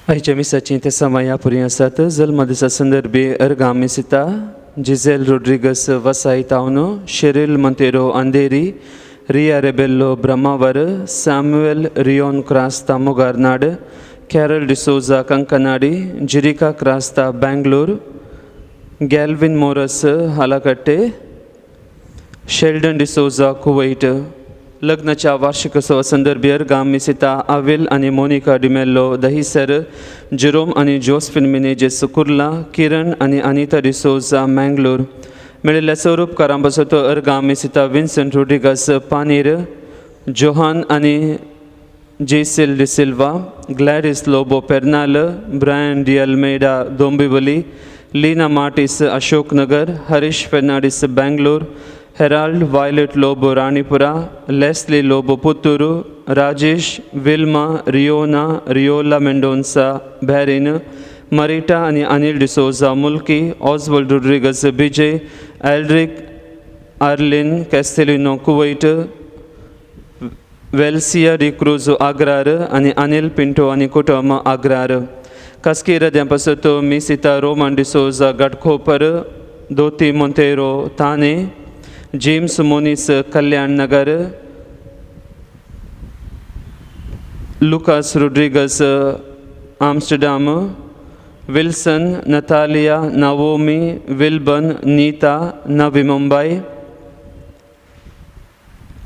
आयच्या मिसाची ते समाया पुरी आसात. जल्म दिसा संदर्भी अर्गां मिसिता Giselle Rodrigues Vasai Town, Cheryl Monteiro Andheri, Riya Rebello Brahmavar, Samuel Rion Crasta Mugarnad, Carol D'Souza Kankanady, Jirika Crasta Bangalore, Galvin Moras Halakatte, Sheldon D'Souza Kuwait. लग्नाच्या वार्षिकोत्सवा संदर्भी अर्गां मिसिता आविल आनी Monica D'Mello Dahisar, Jerome आनी जोस्फिन मिनेजेस कुर्ला, किरण आनी अनिता डिसोजा मँगलोर. मेळिल्ल्या स्वरूपकारां पासत अर्गां मिसिता विन्संट रोड्रिगस पानीर, जोहान आनी Jaisel D'Silva, Gladys Lobo Pernal, Brian D Almeida Dombivli, Leena Martis Ashoknagar, Harish Fernandes Bangalore, Herald Violet Lobo Ranipura, Leslie Lobo Puttur, Rajesh Wilma Riona Riola Mendonca Bahrain, Marita आनी अनिल डिसोजा मुल्की, Oswald Rodrigues Bijay, Aldric Arlene Castelino Kuwait, Welcia D'Cruz Agrar आनी अनिल पिंटो आनी कुटुंब आग्रार. खासगी इराद्यां पासत मिसिता Roman D'Souza गटखोपर, Dutee Monteiro ताने, James Moniz Kalyan Nagar, Lucas Rodrigues Amsterdam, Wilson Natalia Naomi Wilburn Neeta Navi Mumbai,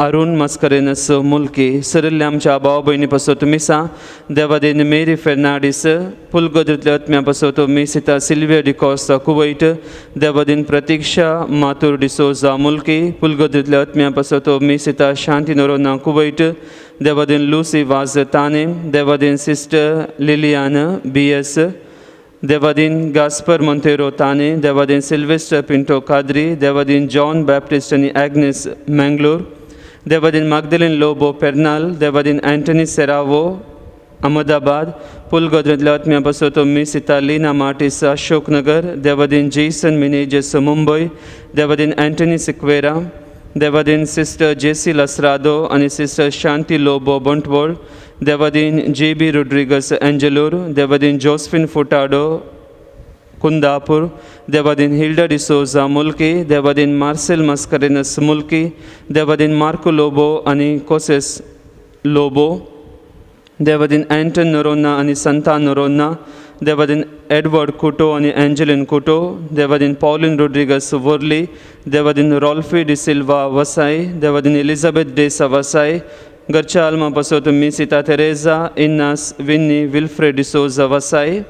Arun Mascarenhas Mulki. सरिल्ल्या आमच्या भाव भयणी पासत मिसां देवादेन मेरी फेर्नांडीस, पुलगोद्रींतल्या आत्म्या पासत मिसिता सिल्विया डिकॉस्ता कुवैट, देवादीन प्रतीक्षा माथूर डिसोजा मुल्की, पुलगोद्रींतल्या आत्म्या पासत मिसिता शांती नोरोना कुवैट, देवादीन लुसी वाज ताने, देवादीन सिस्टर लिलियान बी एस, देवादीन गास्पर मोंतेरो ताने, देवादीन सिल्वेस्टर पिंटो काद्री, देवादीन जॉन बॅप्टिस्ट आनी एग्नेस मँगलोर, देवादीन मागदेलीन लोबो पेर्नाल, देवादीन एंटनी सेरावो अहमदाबाद, पुलगोद्रेंतल्या आत्म्या पासत मिसिता लीना मार्टिस अशोकनगर, देवादीन जेसन मिनेजस मुंबय, देवादीन एंटनी सिक्वेरा, देवादीन सिस्टर जेसी लसरादो आनी सिस्टर शांती लोबो बंटवळ, देवादीन जे बी रोड्रिगस एंजलूर, देवादीन जोस्फिन फुटाडो कुंदापूर, देवादीन हिल्डा डिसोजा मुल्की, देवादीन मार्सेल मस्करेनस मुल्की, देवादीन मार्को लोबो आनी कोसेस लोबो, देवादीन एंटन नोरोन्ना आनी संता नोरोन्ना, देवादीन एडवर्ड कुटो आनी एंजलिन कुटो, देवादीन पॉलिन रोड्रिगस वर्ली, देवादीन रॉल्फी डिसिल्वा वसाई, देवादीन एलिझाबेथ डेसा वसाई. घरच्या आल्मा पासत मिसिता तेरेजा इन्नास विन्नी विल्फ्रेड डिसोजा वसाई,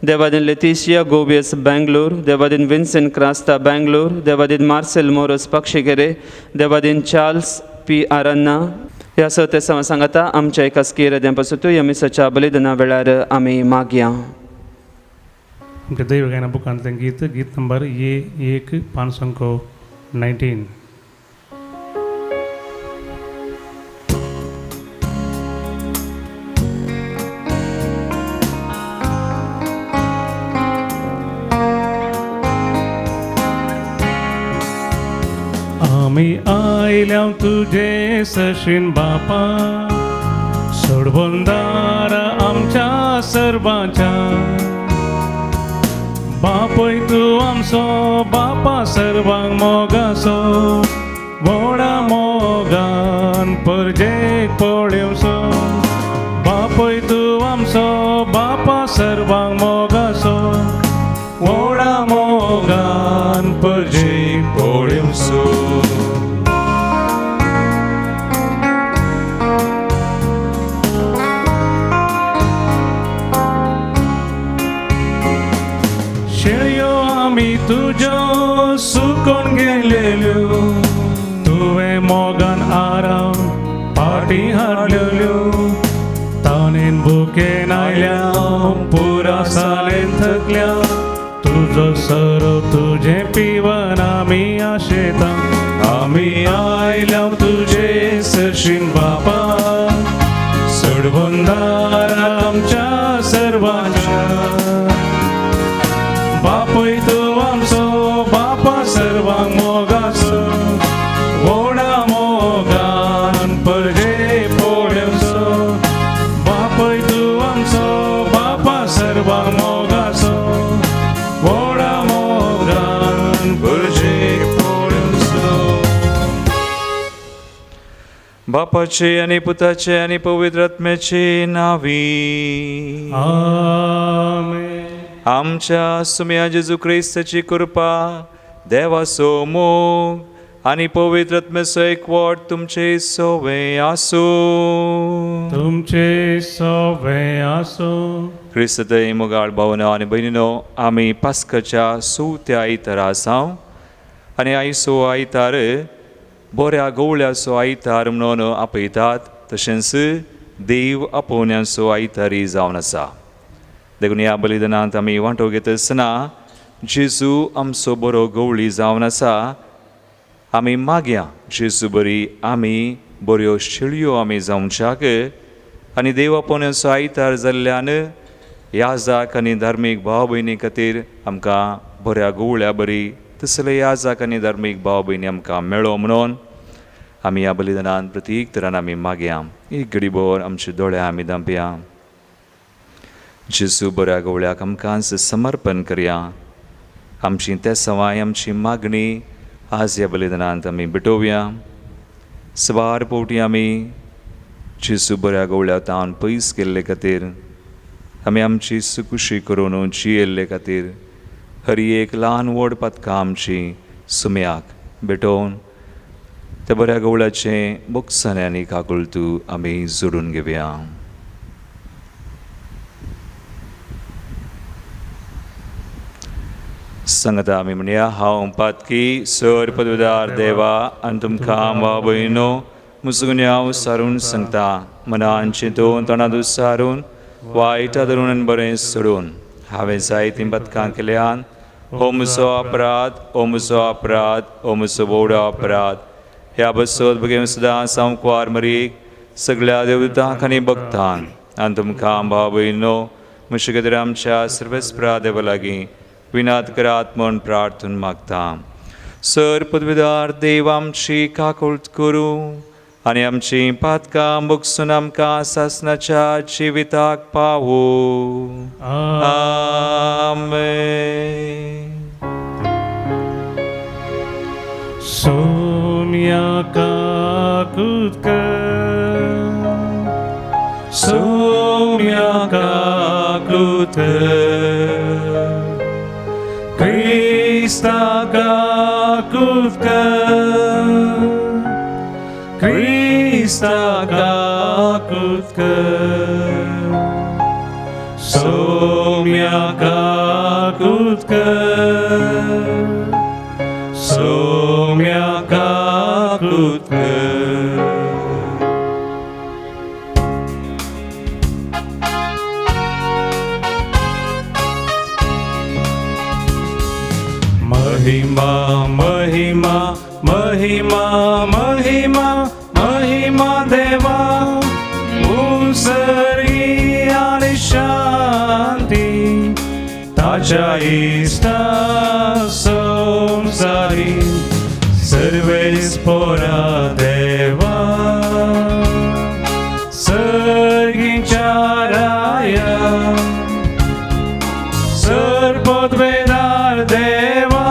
देवादीन लेतिशिया गोबियस बँगलोर, देवादीन विन्सेंट क्रास्ता बँगलोर, देवादीन मार्सेल मोरस पक्षीकेरे, देवादीन चार्ल्स पी आरन्ना. ह्या सते सांगाता आमच्या एका स्किरद्यां पासत ह्या मिसाच्या बलिदाना वेळार आमी मागया. आमच्या दैव गायना बुकांतलें गीत, गीत नंबर ए 1 519. आमी आयल्या तुजे सशीन बापा, सोडवंदार आमच्या सर्वांच्या. बापय तूं आमचो बापा सर्वांक मोगासो, व्हडा मोगान परजेक पळेवचो. बापय तूं आमचो बापा सर्वांक मोगासो, व्हडा मोगान परजेक पळेवचो. शेळयो आमी तुज्यो सुकोन गेलेल्यो, तुवें मोगान आराम पाटी हाडलेल्यो. ताणेन भुकेन आयल्या पुरा सालेन थकल्या, तुजो सरो तुजें पिवन आमी आशेता. आमी आयल्या तुजे सरशीन बापा, सोडवंदार आमच्या सर्वांच्या. बापूय तूं आमचो बापा सर्वांक मोगाचो व्हडा मोगान परजे पळोवचो बापूय तूं आमचो बापा सर्वांक मोगाचो व्हडा मोगान परजे पळोवचो. बापाचे आनी पुताचे आनी पवित्र आत्म्याचे नावी. आमेन. आमच्या सुम्या जेजू क्रिस्ताची कृपा, देवाचो मोग आनी पवित्र आत्म्याचो एकवट तुमचे सोवे आसूं. तुमचे सोवे आसूं. क्रिस्तय मोगाळ भावनो आनी भयणीनो, आमी पास्काच्या चवथ्या आयतारा आसाव आनी आयचो आयतार बऱ्या गवळ्याचो आयतार म्हणून आपयतात, तशेंच देव आपोवण्याचो आयतारी जावन आसा. देखून ह्या बलिदानांत आमी वांटो घेता आसतना जेजू आमचो बरो गवळी जावन आसा. आमी मागया जेजू बरी आमी बऱ्यो शेळयो आमी जावच्याक आनी देव आपोवण्याचो आयतार जाल्ल्यान याजाक आनी धार्मीक भाव भयणी खातीर आमकां बऱ्या गवळ्या बरी तसले याजाक आनी धार्मीक भाव भयणी आमकां मेळो म्हणून आमी ह्या बलिदानान प्रतीक तरान आमी मागया. एक घडीभर आमचे दोळे आमी धांपया. जेजू बऱ्या गवळ्याक आमकां समर्पण करया. आमची तेसवाय, आमची मागणी आज ह्या बलिदानांत आमी भेटोवया. सवार पोवटी आमी जेजू बऱ्या गवळ्या तावन पयस केल्ले खातीर, आमी आमची सुकुशी करून जियेल्ले खातीर हर एक ल्हान व्हड पदकां आमची सुम्याक भेटोवन त्या बऱ्या गवळ्याचें बोगसाणें आनी काकुळतू आमी जोडून घेवया. सांगता आमी म्हणया, हांव पातकी सर पदवीदार देवा आनी तुमकां भाव भयणो मुसगुन्याव सारून सांगता, मनान चिंतून तोंडांत सारून वायटा धरून आनी बरें सोडून हांवें जायतीं पदकां केल्यान. हो म्हजो अपराध, हो म्हजो अपराध, हो म्हजो व्हडो अपराध. ह्या बसत भुरगें सदां सामकुवार मरीक सगळ्या देवतांक आनी भक्तांक आनी तुमकां भाव भयणो म्हजे खातीर आमच्या सर्वेस्परा देवा लागीं विनाद करात म्हूण प्रार्थून मागता. सर पदवीदार देव आमची काकुळट करूं आनी आमची पातकां भोगसून आमकां सासणाच्या जिविताक पावूं. आमेन. सोम्या काकूत कर, सोम्या काकूत कर, क्रिस्ता काकूत कर, क्रिस्ता काकूत कर, सोम्या काकूत कर, सोम्या काकूत कर. महिमा महिमा महिमा महिमा महिमा देवा उंसरी आनी शांती ताच्या इश्टा संसारी सर्वेस पोरा देवा सर्गीच्या राया सर्पद्वेदार देवा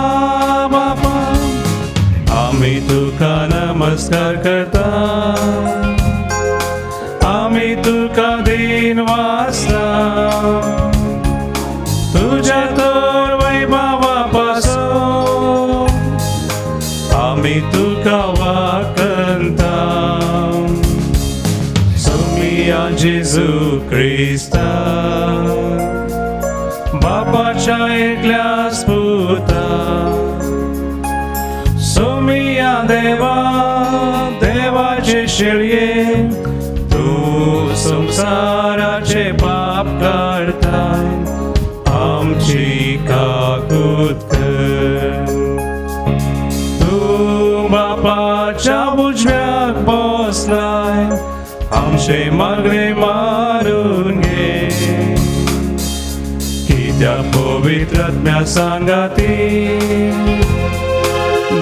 बापा आमी तुका नमस्कार करता, आमी तुका दिन वाचता, तुज्या तर वैभवा पासून आमी तुका वाकंता. सोमिया जेजू क्रिस्ता बापाच्या एकल्याच पुता, सोमिया देवा देवाचे शेळये तूं संवसाराचे पाप काडताय आमची काकूत कर. तूं बापाच्या उजव्याक बसलाय आमचे मागणे मारून घे. त्या पवित्र आत्म्या सांगाती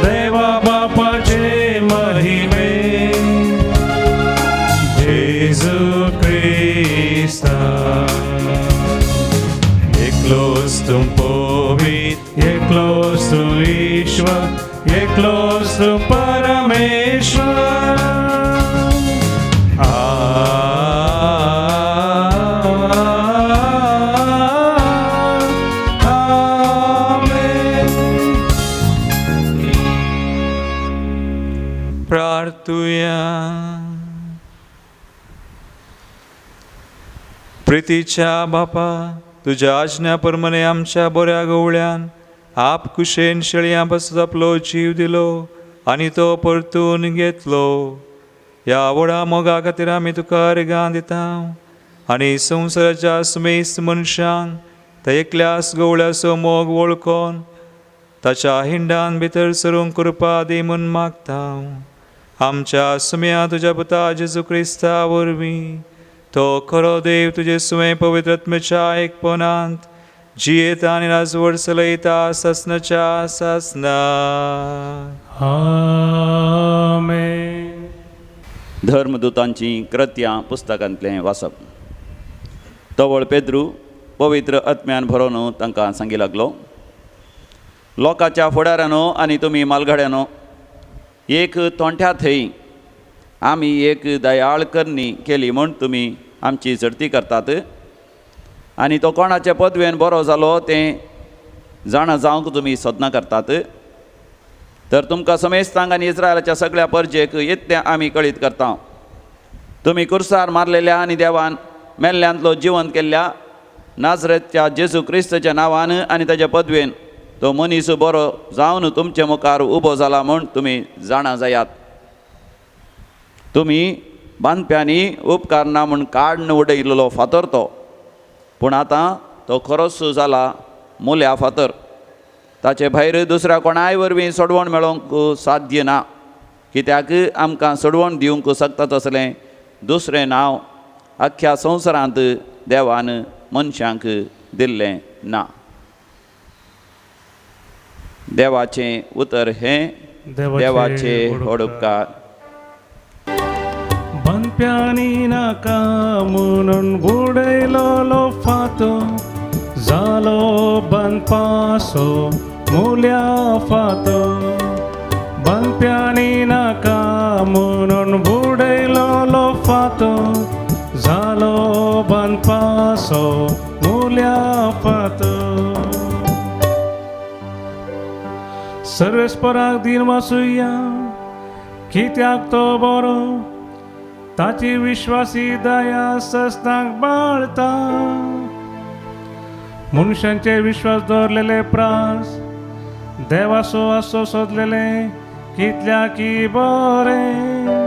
देवा बापाचे महिमे जेजू क्रिस्ता एकलोच तूं पवित्र एकलोच तूं ईश्वर एकलोच तूं परमेश्वर. आमेन. प्रार्थुया. प्रितीच्या बापा, तुज्या आज्ञा प्रमाणे आमच्या बऱ्या गवळ्यान आप कुशेन शेळयां पासून आपलो जीव दिलो आनी तो परतून घेतलो. ह्या व्हडा मोगा खातीर आमी तुका रिगां दिता आनी संवसाराच्या समेस्त मनशांक त्या एकल्याच गवळ्याचो मोग वळखोन ताच्या हिंडान भितर सरूंक कृपा दी म्हूण मागता. आमच्या सुम्या तुज्या पुता जेजू क्रिस्ता वरवीं तो खरो देव तुजे सुवें पवित्र आत्म्याच्या एकपणांत जियेता आनी राजवट चलयता सासनाच्या सासना. आमेन. धर्मदूतांची कृत्यां पुस्तकांतलें वाचप. तवळ पेद्रू पवित्र आत्म्यान भरोवन तांकां सांगी लागलो, लोकांच्या फुडाऱ्यानो आनी तुमी मालघड्यानो, एक तोंठ्या थंय आमी एक दयाळ करणी केली म्हूण तुमी आमची झडती करतात आनी तो कोणाचे पदवेन बरो जालो तें जाणा जावंक तुमी सदनां करतात. तर तुमकां समेस्तांक आनी इस्रायलाच्या सगळ्या परजेक इतलें आमी कळीत करता, तुमी कुर्सार मारलेल्या आनी देवान मेल्ल्यांतलो जिवंत केल्ल्या नाजरेतच्या जेजू क्रिस्ताच्या नांवान आनी ताच्या पदवेन तो मनीस बरो जावन तुमचे मुखार उबो जाला म्हूण तुमी जाणा जायात. तुमी बांदप्यांनी उपकारना म्हूण काडून उडयिल्लो फातर तो, पूण आतां तो खरोच जाला मुल्या फातर. ताचे भायर दुसऱ्या कोणाय वरवीं सोडवण मेळोवंक साध्य ना, कित्याक आमकां सोडवण दिवंक शकता तसलें दुसरें नांव अख्ख्या संवसारांत देवान मनशांक दिल्लें ना. देवाचें उतर हें देवाचें व्हड उपकार. बांदप्यांनी नाका म्हणून उडयलोलो फातर जालो बांदपासो मुल्या फातर. बांदप्यांनी नाका म्हणून उडयलोलो फातर जालो बांदपासो मुल्या फातर. सर्वेस्पराक दिन वासुया कित्याक तो बरो, ताची विश्वासी दया सस्ताक बाळता. मनशांचे विश्वास दवरलेले प्रास देवासो आसो सोदलेले कितल्या की बरें.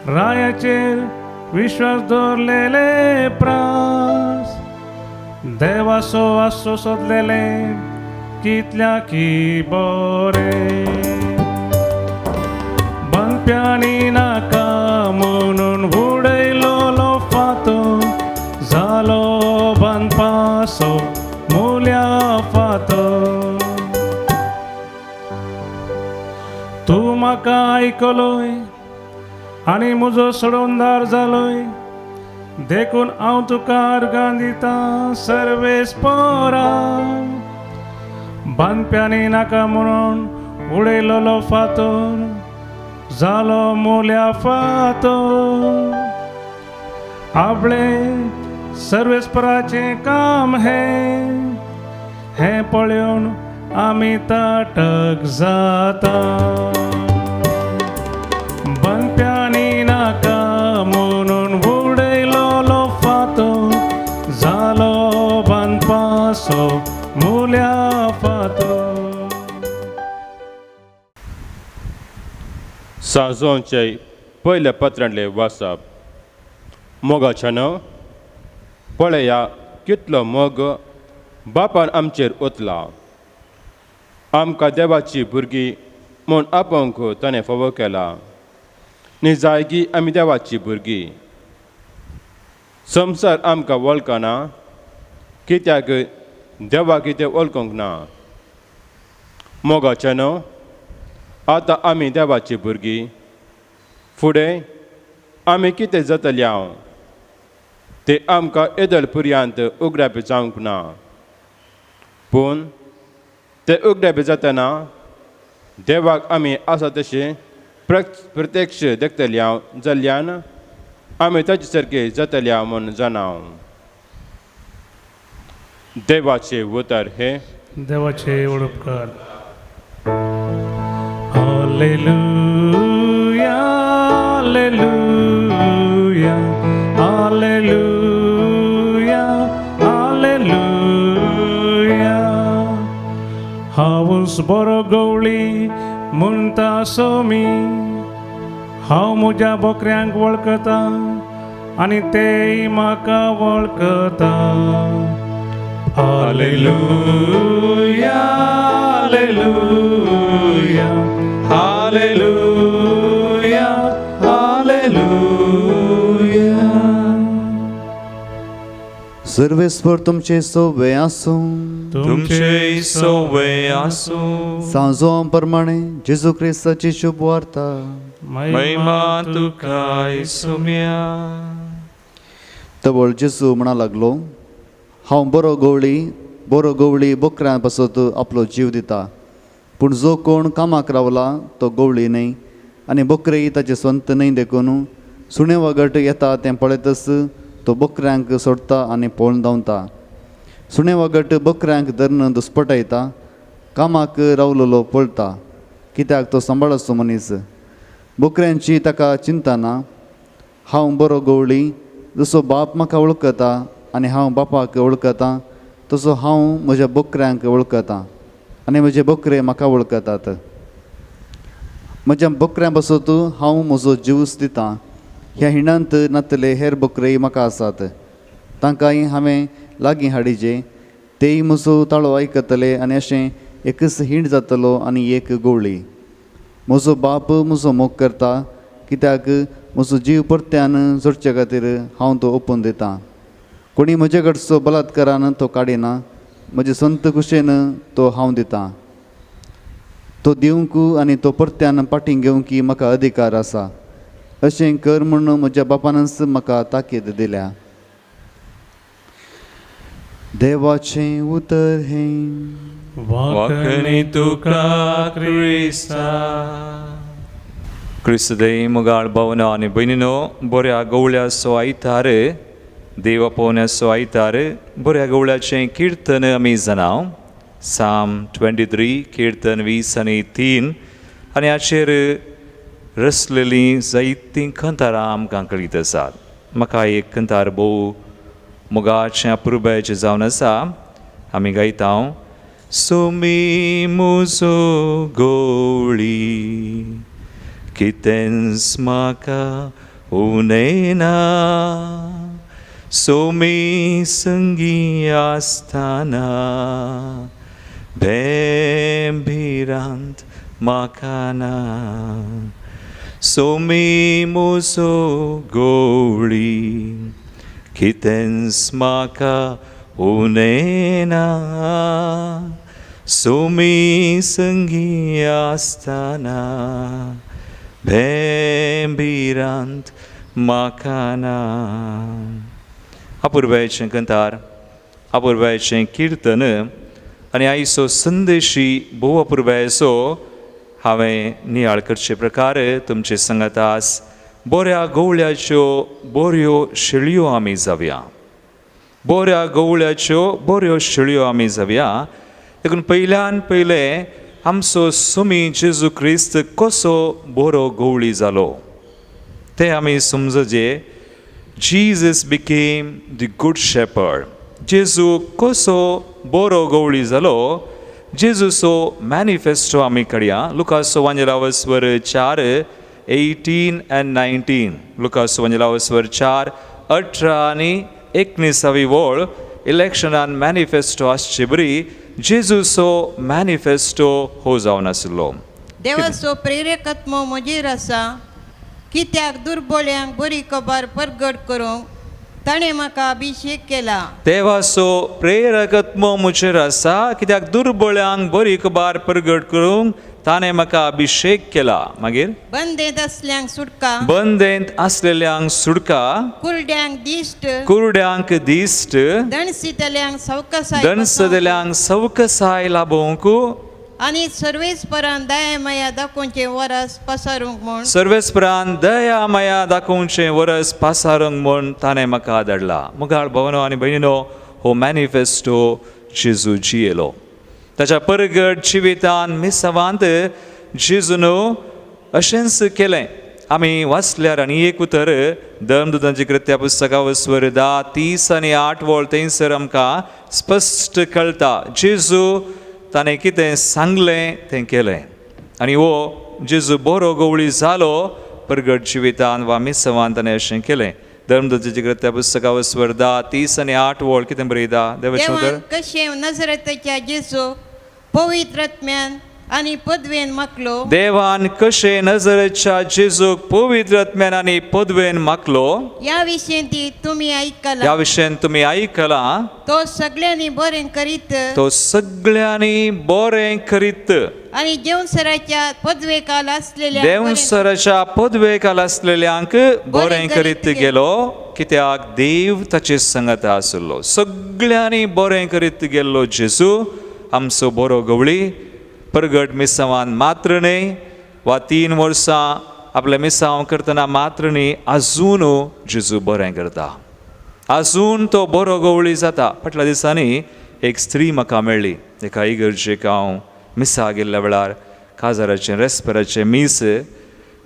रायाचेर विश्वास दवरलेले प्रास देवासो आसो सोदलेले कितल्या की बरें. बांदप्यांनी नाका म्हणून उडयलोलो फातर जालो बांदपासो मुल्या फातर. तूं म्हाका आयकलोय आनी म्हजो सोडोवणदार जालोय, देखून हांव तुका अर्गां दितां सर्वेस्परा. बांदप्यांनी नाका म्हणून उडयलोलो फातर जालो मुल्या फातर. आपले सर्वेस्पराचें काम हें, हें पळोवन आमी ताटक जाता. बांदप्यांनी नाका म्हणून उडयलोलो फातर जालो बांदपासो मुल्या फातर. साजोंचे पयल्या पत्रांतले वाचप. मोगाच्यान पळया कितलो मोग बापान आमचेर ओतला, आमकां देवाची भुरगीं म्हूण आपोवंक ताणें फावो केला. निजायकी आमी देवाची भुरगीं. संवसार आमकां वळखना कित्याक देवाक तें वळखूंक ना. मोगाच्यानो, आतां आमी देवाची भुरगीं, फुडें आमी कितें जातले हांव ते आमकां येदल पुर्यांत उगडाप जावंक ना. पूण ते उगडाप जातना देवाक आमी आसा तशें प्रत्यक्ष देखतले हांव जाल्ल्यान आमी ताचे सारके जातले हांव म्हूण जाणा. देवाचे उतर हे देवाचे उपकार. Hallelujah, hallelujah, hallelujah, hallelujah. हांवूच बरो गवळी म्हणटा सोमी, हांव म्हज्या बकऱ्यांक वळखता आनी तेय म्हाका वळखता. Hallelujah, hallelujah, hallelujah, hallelujah. सर्वेस्पर तुमचे सोवे आसूं. तुमचे सोवे आसूं. सांजो प्रमाणे जेजू क्रिस्ताची शुभ वार्ता. महिमा तुका सुम्या. तवळ जेजू म्हणा लागलो, हांव बरो गवळी, बरो गवळी बोकऱ्यां पासत आपलो जीव दिता. पूण जो कोण कामाक रावला तो गवळी न्हय आनी बोकरेय ताचे स्वंत न्हय, देखून सुणे वागट येता तें पळयतच तो बोकऱ्यांक सोडटा आनी पळोवन धांवता. सुणे वागट बोकऱ्यांक धरून दुस्पटायता, कामाक रावलेलो पळटा, कित्याक तो सांबाळचो मनीस. बोकऱ्यांची ताका चिंता ना. हांव बरो गवळी, जसो बाप म्हाका वळखता आनी हांव बापाक वळखता, तसो हांव म्हज्या बोकऱ्यांक वळखता आनी म्हजे बोकरे म्हाका वळखतात. म्हज्या बोकऱ्यां पासत हांव म्हजो जीवच दितां. ह्या हिणांत नातले हेर बोकरेय म्हाका आसात, तांकांय हांवें लागीं हाडिजे, तेय म्हजो ताळो आयकतले आनी अशें एकच हिंड जातलो आनी एक गवळी. म्हजो बाप म्हजो मोग करता, कित्याक म्हजो जीव परत्यान जोडचे खातीर हांव तो ओपून दितां. कोणी म्हजे कडचो बलात्कारान तो काडिना, म्हजे संत कुशेन तो हांव दितां. तो दिवंक आनी तो परत्यान पाटीं घेवंक म्हाका अधिकार आसा. अशें कर म्हूण म्हज्या बापानच म्हाका ताकीद दिल्या. देवाचें उतर हें. वाखणी तुका क्रिस्ता. क्रिस्तदेव मोगाळ भावना आनी भयणीनो, बऱ्या गवळ्याचो आयतार, देवा पोवण्याचो आयतार, बऱ्या गवळ्याचें किर्तन आमी जाणाव. साम 23 किर्तन 20 आनी 3 आनी हाचेर रचलेलीं जायतीं कंतारां आमकां कळीत आसात. म्हाका एक कंतार भोव मोगाचें अपुरबायेचें जावन आसा. आमी गायता, सोमी म्हजो गवळी कितेंच म्हाका उणें ना, सोमी संगी आसतना भें भिरांत म्हाका ना. सोमी म्हजो गवळी कितेंच म्हाका उणें ना, सोमी संगी आसतना भें भिरांत म्हाका ना. अपुरबायेचें कंतार, अपुरबायेचें किर्तन आनी आयचो संदेशी भोव अपुरबायेचो हांवें नियाळ करचे प्रकार तुमचे संगतास. बऱ्या गवळ्याच्यो बऱ्यो शेळयो आमी जावया, बऱ्या गवळ्याच्यो बऱ्यो शेळयो आमी जावया. देखून पयल्यान पयलें आमचो सोमी जेजू क्रिस्त कसो बरो गवळी जालो तें आमी समजचे. Jesus became the good shepherd. जेजू कसो बरो गवळी जालो, जेजूचो मॅनिफेस्टो आमी काडया. लुकासो वांजेलावस्वर 4:18 and 19. लुकासो वांजेलावस्वर 4:18 आनी 19 वळ इलेक्शनान मॅनिफेस्टो आसचे बरी जेजूचो मॅनिफेस्टो हो जावन आशिल्लो. देवाचो प्रेरकत्म म्हजेर आसा, कित्याक दुर्बोळ्यांक बरी खबर परगट करूंक ताणें म्हाका अभिशेक केला. देवाचो प्रेरक आत्मो म्हजेर आसा, कित्याक दुर्बळ्यांक बरी खबर परगट करूंक ताणें म्हाका अभिशेक केला. मागीर बंदेंत असल्यांक सुटका, बंदेंत आसलेल्यांक सुटका, कुरड्यांक दिश्ट, कुरड्यांक दिश्ट, दणसितल्यांक सवकसाय, दणसतल्यांक सवकसाय लाभोवंक, आनी सर्वेस्परान दया माया दाखोवचें वरस पसारूंक म्हूण, सर्वेस्परान दया माया दाखोवचें वरस पासारूंक म्हूण ताणें म्हाका धाडला. मुखार भवनो आनी भयणीनो, हो मॅनिफेस्टो जेजू जियेलो. ताच्या परगट जिवितान मिसावांत जेजून अशेंच केलें. आमी वाचल्यार आनी एक उतर धर्मदुतांची कृत्या पुस्तका वस्वर 10:30 आणि 8 वळ थंयसर आमकां स्पश्ट कळटा जेजू ताणें कितें सांगलें तें केलें. आनी हो जेजू बरो गवळी जालो परगट जिवितान वा मिसवान ताणें अशें केलें. धर्मदुतांची कृत्या पुस्तका वस्वर 10:30 आणि 8 वळ कितें बरयता देवाचें उतर? देवान कशें नजरेताच्या जेजूक पवित्र आत्म्यान आनी पदवेन मागलो, देवान कशें नजरेच्या जेजूक पवित्र आत्म्यान आनी पदवेन मागलो, ह्या विशीं ती तुमी आयकला, ह्या विशयान तुमी आयकलां. तो सगळ्यांनी बरें करीत तो सगळ्यांनी बरें करीत आनी देवसराच्या पदवेकाल आसलेल्या बरें देवसराच्या पदवेकाल आसलेल्यांक बरें करीत गेलो, कित्याक देव ताचे संगत आसलो. सगळ्यांनी बरें करीत गेल्लो जेजू आमचो बरो गवळी. परगट मिसांवान मात्र न्हय वा 3 वर्सां आपलें मिसांव करतना मात्र न्हय, आजून जेजू बरें करता, आजून तो बरो गवळी जाता. फाटल्या दिसांनी एक स्त्री म्हाका मेळ्ळी एका इगर्जेक. हांव मिसा गेल्ल्या वेळार काजाराचें रेस्पेराचें मीस,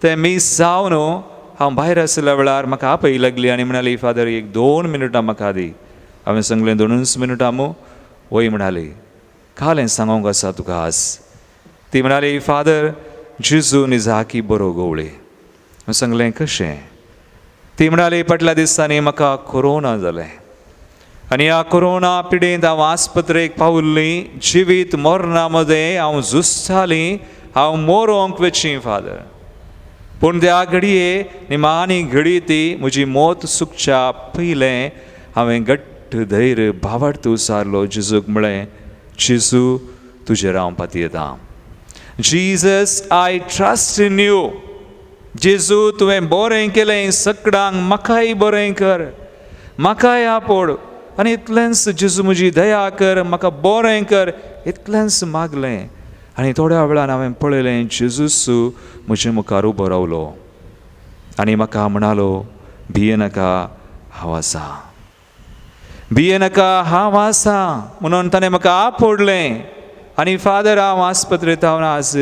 तें मीस जावन हांव भायर आशिल्ल्या वेळार म्हाका आपय लागली आनी म्हणाली, फादर एक 2 मिनटां म्हाका दी. हांवें सांगलें, 2 मिनटां मू? वय म्हणाली, कालें सांगोंक आसा तुका आज. ती म्हणाली, फादर जेजू निजाकी बरो गवळी. हांवें सांगलें, कशें? ती म्हणाली, फाटल्या दिसांनी म्हाका कोरोना जालें आनी ह्या कोरोना पिडेंत हांव आस्पत्रेक पावल्ली, जिवीत मरणा मदें हांव झुजतालीं, हांव मोरोंक वची फादर, पूण त्या घडये निमाणी घडी ती म्हजी मौत सुकच्या पयलें हांवें घट्ट धैर्य भावार्थ उसारलो, जेजूक म्हळें, जेजू तुजेर हांव पातयेतां, Jesus I trust in you, जेजू तुवें बरें केलें सकडांक, म्हाकाय बरें कर, म्हाकाय आपोड आनी इतलेंच जेजू म्हजी दया कर, म्हाका बरें कर, इतलेंच मागलें. आनी थोड्या वेळान हांवें पळयलें जेजूस म्हजे मुखार उबो रावलो आनी म्हाका म्हणालो, भियेनाका हांव आसा, भियेनाका हांव आसा म्हणून ताणें म्हाका आपोडलें. आनी फादर हांव आस्पत्रेंत हांव आज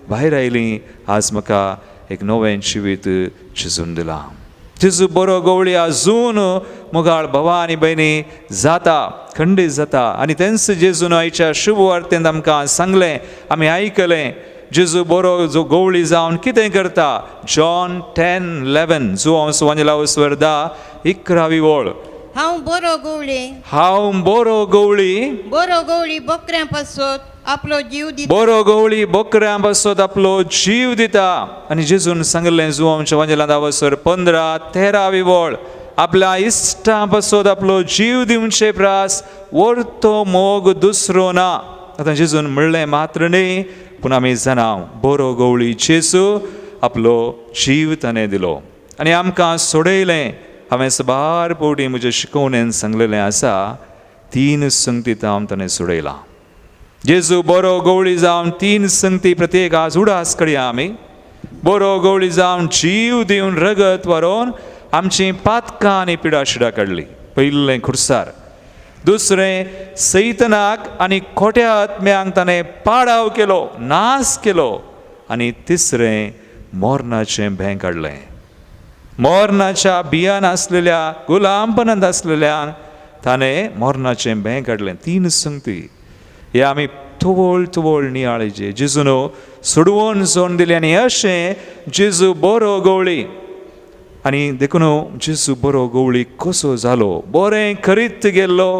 भायर आयलीं, आज म्हाका एक नवें जिवीत जेजून दिलां. जेजू बरो गवळी आजून मुगाळ भावा आनी भयणी जाता, खंडीत जाता. आनी तेंच जेजून आयच्या शुभ वार्तेंत आमकां सांगलें, आमी आयकलें, जेजू बरो जो गवळी जावन कितें करता. जॉन 10:11, जुवांव सुवांजला स्वर 10, 11वी वळ. हांव बरो गवळी, हांव बरो गवळी, बरो गवळी बकऱ्यां पासत आपलो जीव दिता, बरो गवळी बोकऱ्यां पासत आपलो जीव दिता. आनी जेजून सांगलें जुवांच्या वांजेला 10 वसर 15, 13वी वळ, आपल्या इश्टां पासत आपलो जीव दिवचे प्रास वर्तो मोग दुसरो ना. आतां जेजून म्हणलें मात्र न्ही, पूण आमी जाणा बरो गवळी जेजू आपलो जीव ताणें दिलो आनी आमकां सोडयलें. हांवें सबार पवटी म्हजे शिकोवणेन सांगलेलें आसा, 3 संगती हांव ताणें सोडयलां. जेजू बरो गवळी जावन 3 संगती प्रत्येक आज उडास करया आमी. बरो गवळी जावन जीव दिवन रगत व्हरोन आमची पातकां आनी पिडाशिडां काडली, पयलें खुर्सार. दुसरें सैतनाक आनी खोट्या आत्म्यांक ताणें पाडाव केलो, नाश केलो. आनी तिसरें मरणाचें भें काडलें, मरणाच्या बियान आसलेल्या गुलामपणांत आसलेल्यांक ताणें मरणाचें भें काडलें. 3 संगती हे आमी तवळ तवळ नियाळचे जेजून सोडवून सोडून दिलें. आनी अशें जेजू बरो गवळी. आनी देखून जेजू बरो गवळी कसो जालो, बरें करीत गेल्लो,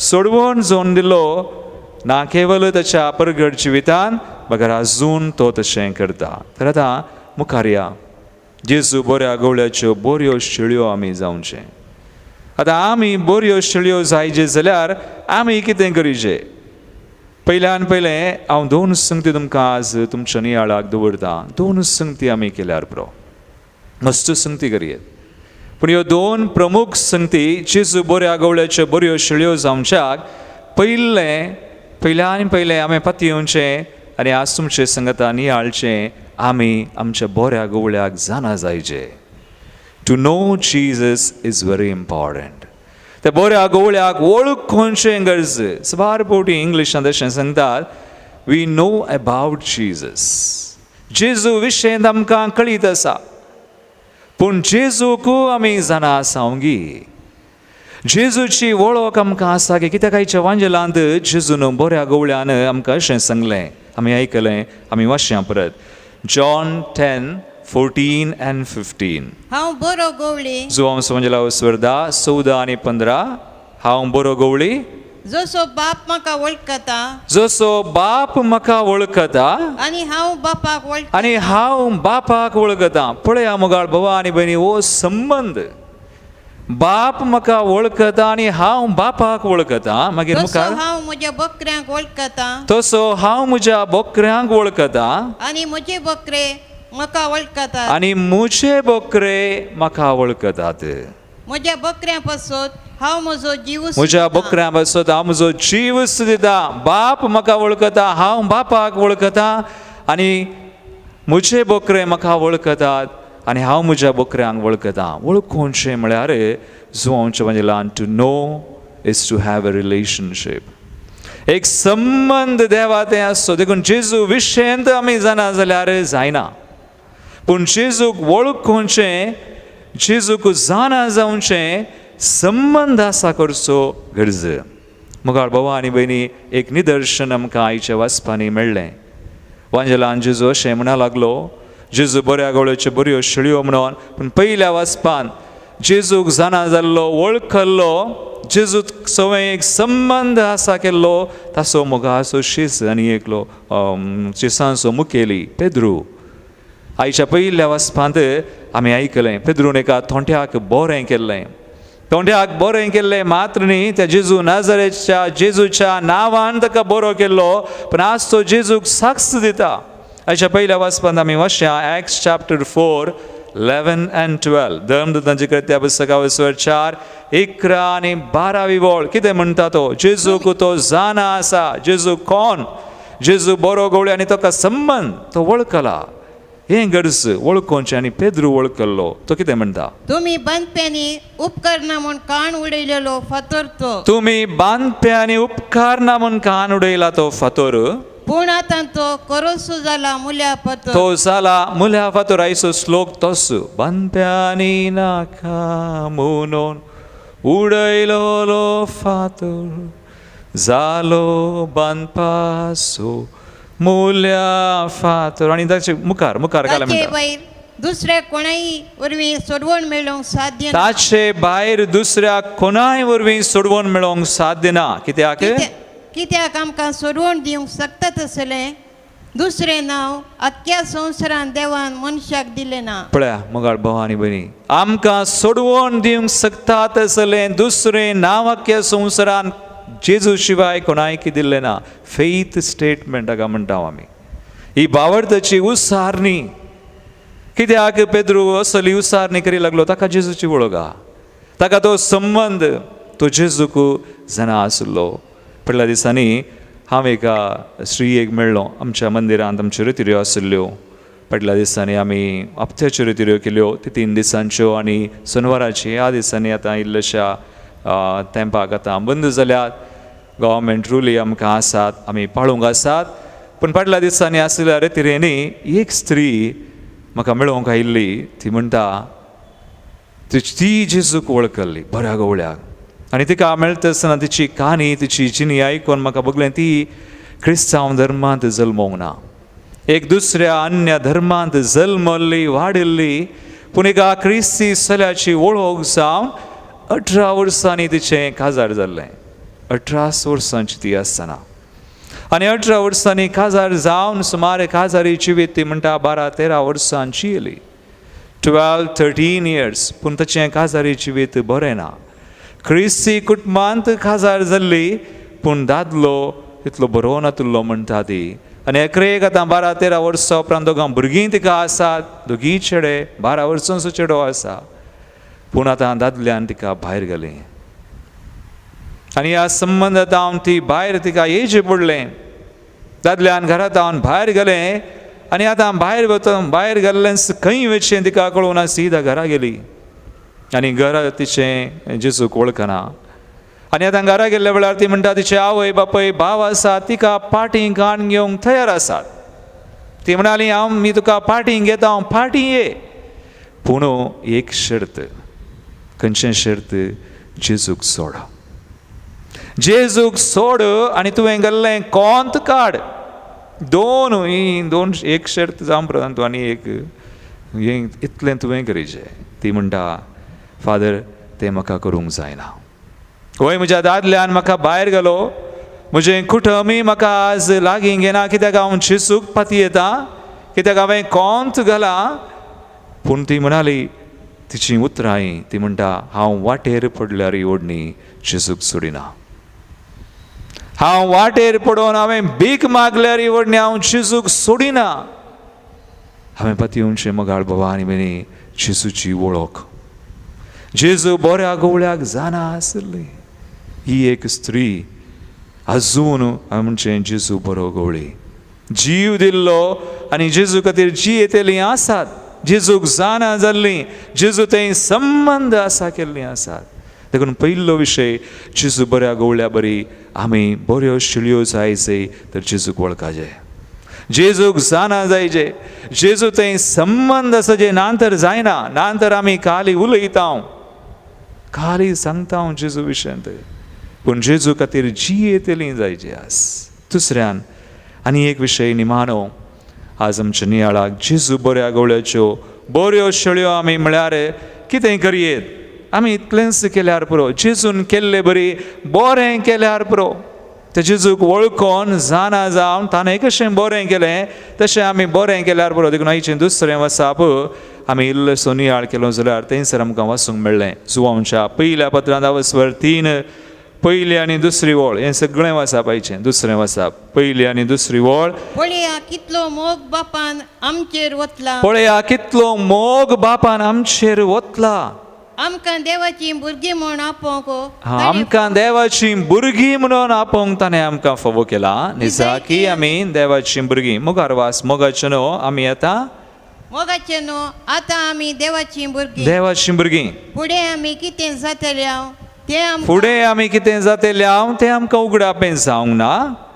सोडवून जोन दिलो ना केवल ताच्या परगट जिवितान बगर आजून तो तशें करता. तर आतां मुखार या, जेजू बऱ्या गवळ्याच्यो बऱ्यो शेळयो आमी जावचें. आतां आमी बऱ्यो शेळयो जायचे जाल्यार आमी कितें करीचे? पयल्यान पयलें हांव दोन संगती तुमकां आज तुमच्या नियाळाक दवरतां. दोन संगती आमी केल्यार पुरो, मस्त संगती करयेत. पूण ह्यो दोन प्रमुख संगती जेजू बऱ्या गवळ्याच्यो बऱ्यो शेळयो जावच्याक पयलें पयल्यान पयलें आमी पातयेवचें आनी आज तुमचे संगता नियाळचें, आमी आमच्या बऱ्या गवळ्याक जाणा जायचे. To know Jesus is very important. त्या बऱ्या गवळ्याक वळखुचें गरज. साबार फावटी इंग्लिशांत अशें सांगतात, we know about Jesus. जेजू विशयेंत आमकां कळीत आसा, पूण जेजूक आमी जाणा आसा गी? जेजूची वळख आमकां आसा की? कित्याक आयच्या वांजेलांत जेजून बऱ्या गवळ्यान आमकां अशें सांगलें, आमी आयकलें, आमी वाचया परत जॉन 10:14 and 15. हांव बरो गवळी. जुवांव समजला स्वर्दा 14 आनी 15. हांव बरो गवळी, जसो बाप म्हाका वळखता, जसो बाप म्हाका वळखता, आनी हांव बापाक वळखता, आनी हांव बापाक वळखता. पळया मोगाळ भावा आनी भयणी, हो संबंद, बाप म्हाका वळखता आनी हांव बापाक वळखता. मागीर तसो मुखार, हांव म्हज्या बकऱ्यांक वळखता, तसो हांव म्हज्या बोकऱ्यांक वळखता, आनी म्हजे बकरे म्हाका वळखतात, आनी म्हजे बोकरे म्हाका वळखतात. म्हज्या बकऱ्यां पासत हांव म्हजो जीव म्हज्या बोकऱ्यां पासत हांव म्हजो जीव दिता. बाप म्हाका वळखता, हांव बापाक वळखता, आनी म्हजे बोकरे म्हाका वळखतात आनी हांव म्हज्या बोकऱ्यांक वळखता. वळखुचें म्हळ्यार जुवांवचें म्हणजे to know is to have a relationship, एक संबंद देवा तें आसचो. देखून जेजू विशयंत आमी जाणा जाल्यार जायना, पूण जेजूक वळखुचें, जेजूक जाणा जावचें संबंद आसा करचो गरज. मुखार भावा आनी भयणी, एक निदर्शन आमकां आयच्या वाचपांनी मेळ्ळें. वांजेलान जेजू अशें म्हणा लागलो, जेजू बऱ्या गवळ्याच्यो बऱ्यो शेळयो म्हणून. पूण पयल्या वाचपान जेजूक जाणा जाल्लो, वळखल्लो, जेजू सवय एक संबंद आसा केल्लो ताचो मोगाचो शीस आनी एकलो शिसांचो मुखेली पेद्रू. आयच्या पयल्या वाचपांत आमी आयकलें, पेद्रून एका थोंट्याक बरें केल्लें. तोंड्याक बरें केल्लें मात्र न्ही, त्या जेजू नाजरेच्या जेजूच्या नांवान ताका बरो केल्लो. पूण आज तो जेजूक साक्ष दिता. आयच्या पयल्या वाचपांत आमी वाचया Acts chapter 4:11 and 12. धर्मदूतांची कृत्या पुस्तका वसवर 4, 11 आनी 12 वळ. कितें म्हणटा तो? जेजूक तो जाणा आसा, जेजू कोण, जेजू बरो गवळी आनी ताका संबंद तो वळखला. हें गरज वळखोवचें. आनी पेद्रू वळखल्लो. तो कितें म्हणटा? तुमी बांदप्यांनी उपकरना म्हूण कान उडयलेलो फातर तो, तुमी बांदप्यांनी उपकारना म्हूण कान उडयला तो फातोर, पूण आतां तो करोसो जाला मुल्या फातर. तो जाला मुल्या फातोर. आयचो श्लोक तोस, बांदप्यांनी नाका म्हणून उडयलोलो फातर जालो बांदपासो मुल्या फातर. आनी ताचे मुखार मुखार काय ताचे म्हणटा? भायर दुसऱ्या कोणाय वरवीं सोडवण मेळोवंक साध्य ना. ताचे भायर दुसऱ्या कोणाय वरवीं सोडवण मेळोवंक साध्य ना. कित्याक? कित्याक आमकां सोडवण दिवंक शकता तसलें दुसरें नांव आख्ख्या संवसारान देवान मनशाक दिलें ना. पळया मोगाळ भाव आनी भयणी, आमकां सोडवण दिवंक शकता तसलें दुसरें नांव आख्ख्या संवसारान जेजू शिवाय कोणायकी दिल्लें ना. फेथ स्टेटमेंट हाका म्हणटा आमी. ही बावडताची उसारणी. कित्याक पेद्रू असली उसारणी करी लागलो? ताका जेजूची वळख आहा, ताका तो संबंद, तो जेजूक जाणा आसलो. पडल्या दिसांनी हांव एका स्त्रियेक मेळ्ळो आमच्या मंदिरांत. आमच्यो रितिऱ्यो आशिल्ल्यो. फाटल्या दिसांनी आमी हप्त्याच्यो रितिऱ्यो केल्यो, ती 3 दिसांच्यो आनी शेनवाराची. ह्या दिसांनी आतां इल्लेश्या तेंपाक आतां बंद जाल्यात. गव्हर्मेंट रुली आमकां आसात, आमी पाळूंक आसात. पूण फाटल्या दिसांनी आशिल्ल्या रितिऱ्यांनी एक स्त्री म्हाका मेळोवंक आयिल्ली. ती म्हणटा ती जेजूक वळखल्ली बऱ्या गवळ्याक. आनी तिका मेळटा आसतना तिची काणी, तिची जिणी आयकून म्हाका बगलें ती क्रिस्तांव धर्मांत जल्मोंक ना, एक दुसऱ्या अन्य धर्मांत जल्मल्ली वाडिल्ली. पूण एका क्रिस्ती चल्याची वळख जावन 18 वर्सांनी तिचें काजार जाल्लें. 18 वर्सांची ती आसतना आनी 18 वर्सांनी काजार जावन सुमार काजारी जिवीत ती म्हणटा 12-13 वर्सांची येयली, 12-13 इयर्स. पूण ताचें काजारी जिवीत बरें ना. क्रिस्ती कुटुंबांत काजार जाल्ली पूण दादलो तितलो बरो नातुल्लो म्हणटा ती. आनी एकरेक आतां 12-13 वर्सां उपरांत दोगां भुरगीं तिका आसात, दोगीय चेडे, 12 वर्सांचो चेडो आसा, पूण आतां दादल्यान तिका भायर घाली आनी ह्या संबंदांत हांव ती भायर तिका येवचें पडलें. दादल्यान घरांत हांव भायर गेलें आनी आतां भायर वता भायर गेल्लें खंय वचचें तिका कळूना, सीधा घरा गेली आनी घरा तिचें जेजूक वळखना. आनी आतां घरा गेल्ल्या वेळार ती म्हणटा तिचे आवय बापूय भाव आसा तिका पाटीं काण घेवंक तयार आसात. ती म्हणाली हांव मी तुका पाटीं घेता, हांव पाटीं ये, पूण एक शर्त. खंयचें शर्त? जेजूक सोड, जेजूक सोड आनी तुवें गेल्लें कोंत काड. दोन ही दोन एक शर्त जावं प्रधान तूं आनी एक हें इतलें तुवें करीचें. ती म्हणटा फादर तें म्हाका करूंक जायना, वय म्हज्या दादल्यान म्हाका भायर गेलो, म्हजें कुटुंबूय म्हाका आज लागीं घेना, कित्याक हांव जेजूक पातयेता, कित्याक हांवें कोंत घालां. पूण ती म्हणाली तिचीं उतरां ती म्हणटा हांव वाटेर पडल्यार ओडणी जेजूक सोडिना, हांव वाटेर पडोवन हांवें भीक मागल्यार ओडणी हांव जेजूक सोडिना. हांवें पातयेवचें मोगाळ बाबा आनी भयणी जेजूची वळख, जेजू बऱ्या गवळ्याक जाणा आसली ही एक स्त्री आजून हांवें म्हणचें जेजू बरो गवळी जीव दिल्लो आनी जेजू खातीर जी येतलीं आसात, जेजूक जाणा जाल्लीं, जेजू थंय संबंद आसा केल्लीं आसात. देखून पयलो विशय जेजू बऱ्या गवळ्या बरी आमी बऱ्यो शिळयो जायचे तर जेजूक वळखाचे, जेजूक जाणा जायचे, जेजू थंय संबंद आसा जे ना तर जायना, ना तर आमी खाली उलयता, खाली सांगता हांव जेजू विशयांत, पूण जेजू खातीर जी येतली जायची आस. दुसऱ्यान आनी एक विशय निमाणो आज आमच्या नियाळाक जेजू बऱ्या गवळ्याच्यो बऱ्यो शेळयो आमी म्हळ्यार कितें करयेत, आमी इतलेंच केल्यार पुरो, जेजून केल्ले बरी बरें केल्यार पुरो. ते जेजूक वळखोन जाणा जावन ताणें कशें बरें केलें तशें आमी बरें केल्यार पुरो. देखून आयचें दुसरें वसाप आमी इल्लोसो नियाळ केलो जाल्यार थंयसर आमकां वाचूंक मेळ्ळें जुवांच्या पयल्या पत्रांत आवस्वर 3 पयली आनी दुसरी वळ, हें सगळें वाचप आयचें दुसरें वाचप पयली आनी दुसरी वळ. पळया कितलो मोग बापान आमचेर वतला, पळया कितलो मोग बापान आमचेर वतला, आमकां देवाची भुरगीं म्हूण आपोवंक, आमकां देवाची भुरगीं म्हणून आपोवंक ताणें आमकां फावो केला. निजाकी आमी देवाची भुरगीं. मुखार वास मोगाचें न्हू आमी आतां मोगाचें न्हू आतां आमी देवाची भुरगीं, देवाची भुरगीं. फुडें आमी कितें जातलें तें, फुडें आमी कितें जातलें तें आमकां उगडापें जावंक ना,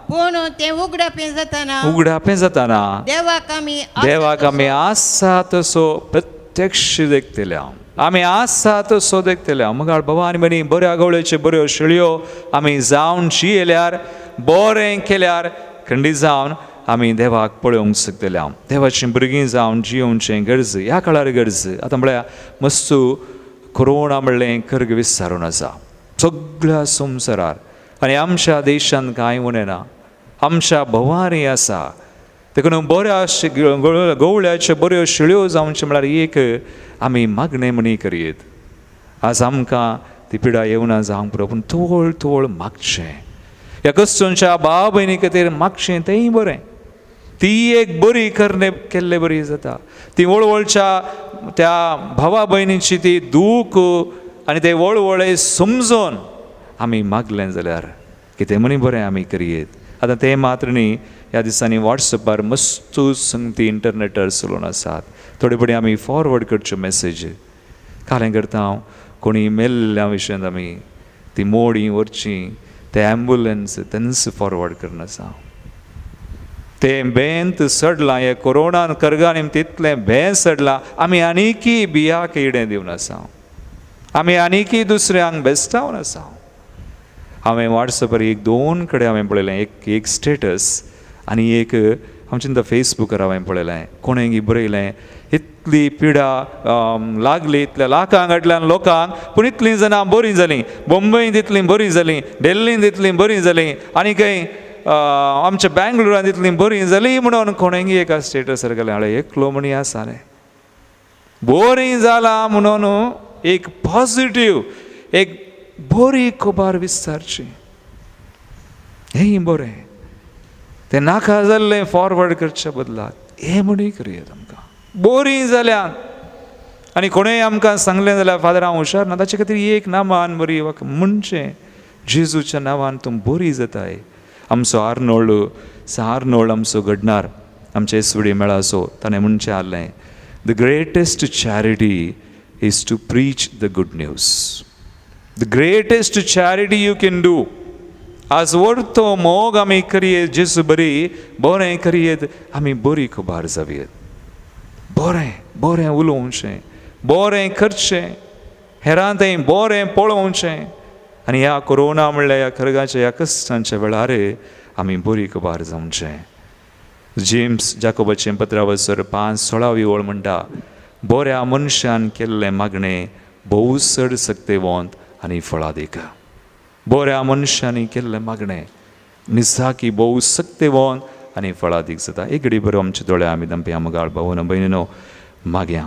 पूण तें उगडापें जातना, उगडापें जातना देवाक आमी देवाक आमी आसा तसो प्रत्यक्ष देखतले, आमी आसा तसो देखतले. मुखार बाबा आनी भयणी बऱ्या गवळ्याच्यो बऱ्यो शेळयो आमी जावन जियेल्यार बरें केल्यार खंडीत जावन आमी देवाक पळोवंक शकतले. देवाची भुरगीं जावन जियोवचें गरज ह्या काळार गरज. आतां म्हळ्यार मस्तू कोरोना म्हणलें कर्ग विस्तारून आसा सगळ्या संवसारार आनी आमच्या देशांत कांय उणें ना, आमच्या भोंवारी आसा. देखून बऱ्या गवळ्याच्यो बऱ्यो शेळयो जावच्यो म्हळ्यार एक आमी मागणें म्हणी करयेत. आज आमकां ती पिडा येवना जावंक पुरो, पूण थोळ थोळ मागचें ह्या क्रिस्तांच्या भाव भयणी खातीर मागचें तेंय बरें, ती एक बरी करणे केल्ले बरी जाता. ती वळवळच्या त्या भावा भयणीची ती दूख आनी ते वळवळे समजून आमी मागलें जाल्यार कितें म्हणी बरें आमी करयेत. आतां तें मात्र न्ही, ह्या दिसांनी वॉट्सएपार मस्तू संगती इंटरनेटार चलून आसात, थोडे फुडें आमी फॉरवर्ड करच्यो मॅसेज. कालें करता हांव कोणी मेल्ल्या विशयांत आमी ती मोडी व्हरची ते एम्बुलन्स तेंच फॉरवर्ड करून आसा. तें बेंत सडलां, हे कोरोनान करगान तितलें बें सडलां, आमी आनीकी बियाक इडें दिवन आसा, आमी आनीकी दुसऱ्यांक बेस्टावन आसा. हांवें वॉट्सएपार एक दोन कडेन हांवें पळयलें, एक एक स्टेटस आनी एक आमच्या चिंता फेसबुकार हांवें पळयलें, कोणें बरयलें इतली पिडा लागली इतल्या लाखां कडल्यान लोकांक, पूण इतलीं जाणां बरीं जालीं, बॉम्बेंत इतलीं बरीं जालीं, दिल्लींत इतलीं बरीं जालीं, आनी खंय आमच्या बेंगलोरांत इतलीं बरीं जालीं म्हणून कोणेंगी एका स्टेटसार घालें. हांवें एकलो म्हणी आसा न्ही बरीं जालां म्हणून एक पॉजिटीव एक बरी खबर विस्तारची, हें बरें. तें नाका जाल्लें फॉरवर्ड करच्या बदलाक हें म्हणूय करया आमकां बरीं जाल्या. आनी कोणेय आमकां सांगलें जाल्यार फादर हांव हुशार ना, ताचे खातीर एक नामान बरी म्हणचें जेजूच्या नांवान तूं बरी जाताय. आमचो आर्नोल्ड आर्नोल्ड आमचो घडणार आमचे एसवडी मेळाचो, ताणें म्हणचें आहलें, the greatest charity is to preach the good news. The greatest charity you can do. आज व्हडतो मोग आमी करयेत जेजू बरी बरें करयेत, आमी बरी खबर जावयेत, बरें बरें उलोवचें, बरें करचें, हेरां थंय बरें पळोवचें. आनी ह्या कोरोना म्हणल्यार ह्या खरगाच्या ह्या कश्टांच्या वेळार आमी बरी खबर जावचें. जेम्स जाकोबाचें पत्रावसर 5:16 ओळ म्हणटा, बऱ्या मनशान केल्लें मागणें भोव चड सक्तेवंत आनी फळादीक. बऱ्या मनशांनी केल्लें मागणें निजाकी भोव सक्तेवंत आनी फळादीक जाता. एक घडी बरो आमच्या दोळे आमी दंपया मोगाळ भावनो भयणीनो मागया.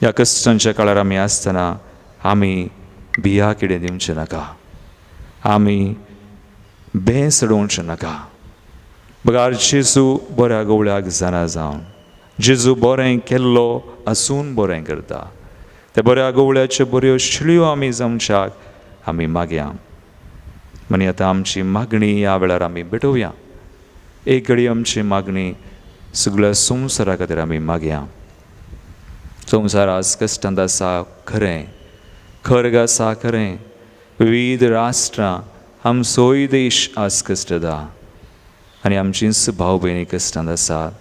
ह्या कश्टांच्या काळार आमी आसतना आमी बिया किडें दिवचें नाका, आमी बें चडोवचें नाका. बगार जेजू बऱ्या गवळ्याक जाणा जावन जेजू बरें केल्लो आसून बरें करता. त्या बऱ्या गवळ्याच्यो बऱ्यो शिळयो आमी जावच्याक आमी मागया. आनी आतां आमची मागणी ह्या वेळार आमी भेटोवया. एक घडी आमची मागणी सगळ्या संवसारा खातीर आमी मागया. संवसार आज कश्टांत आसा खरें, खर्ग आसा खरें, विविध राष्ट्रां आमचोय देश आज कश्टदा आनी आमचींच भाव भयणी कश्टांत आसात.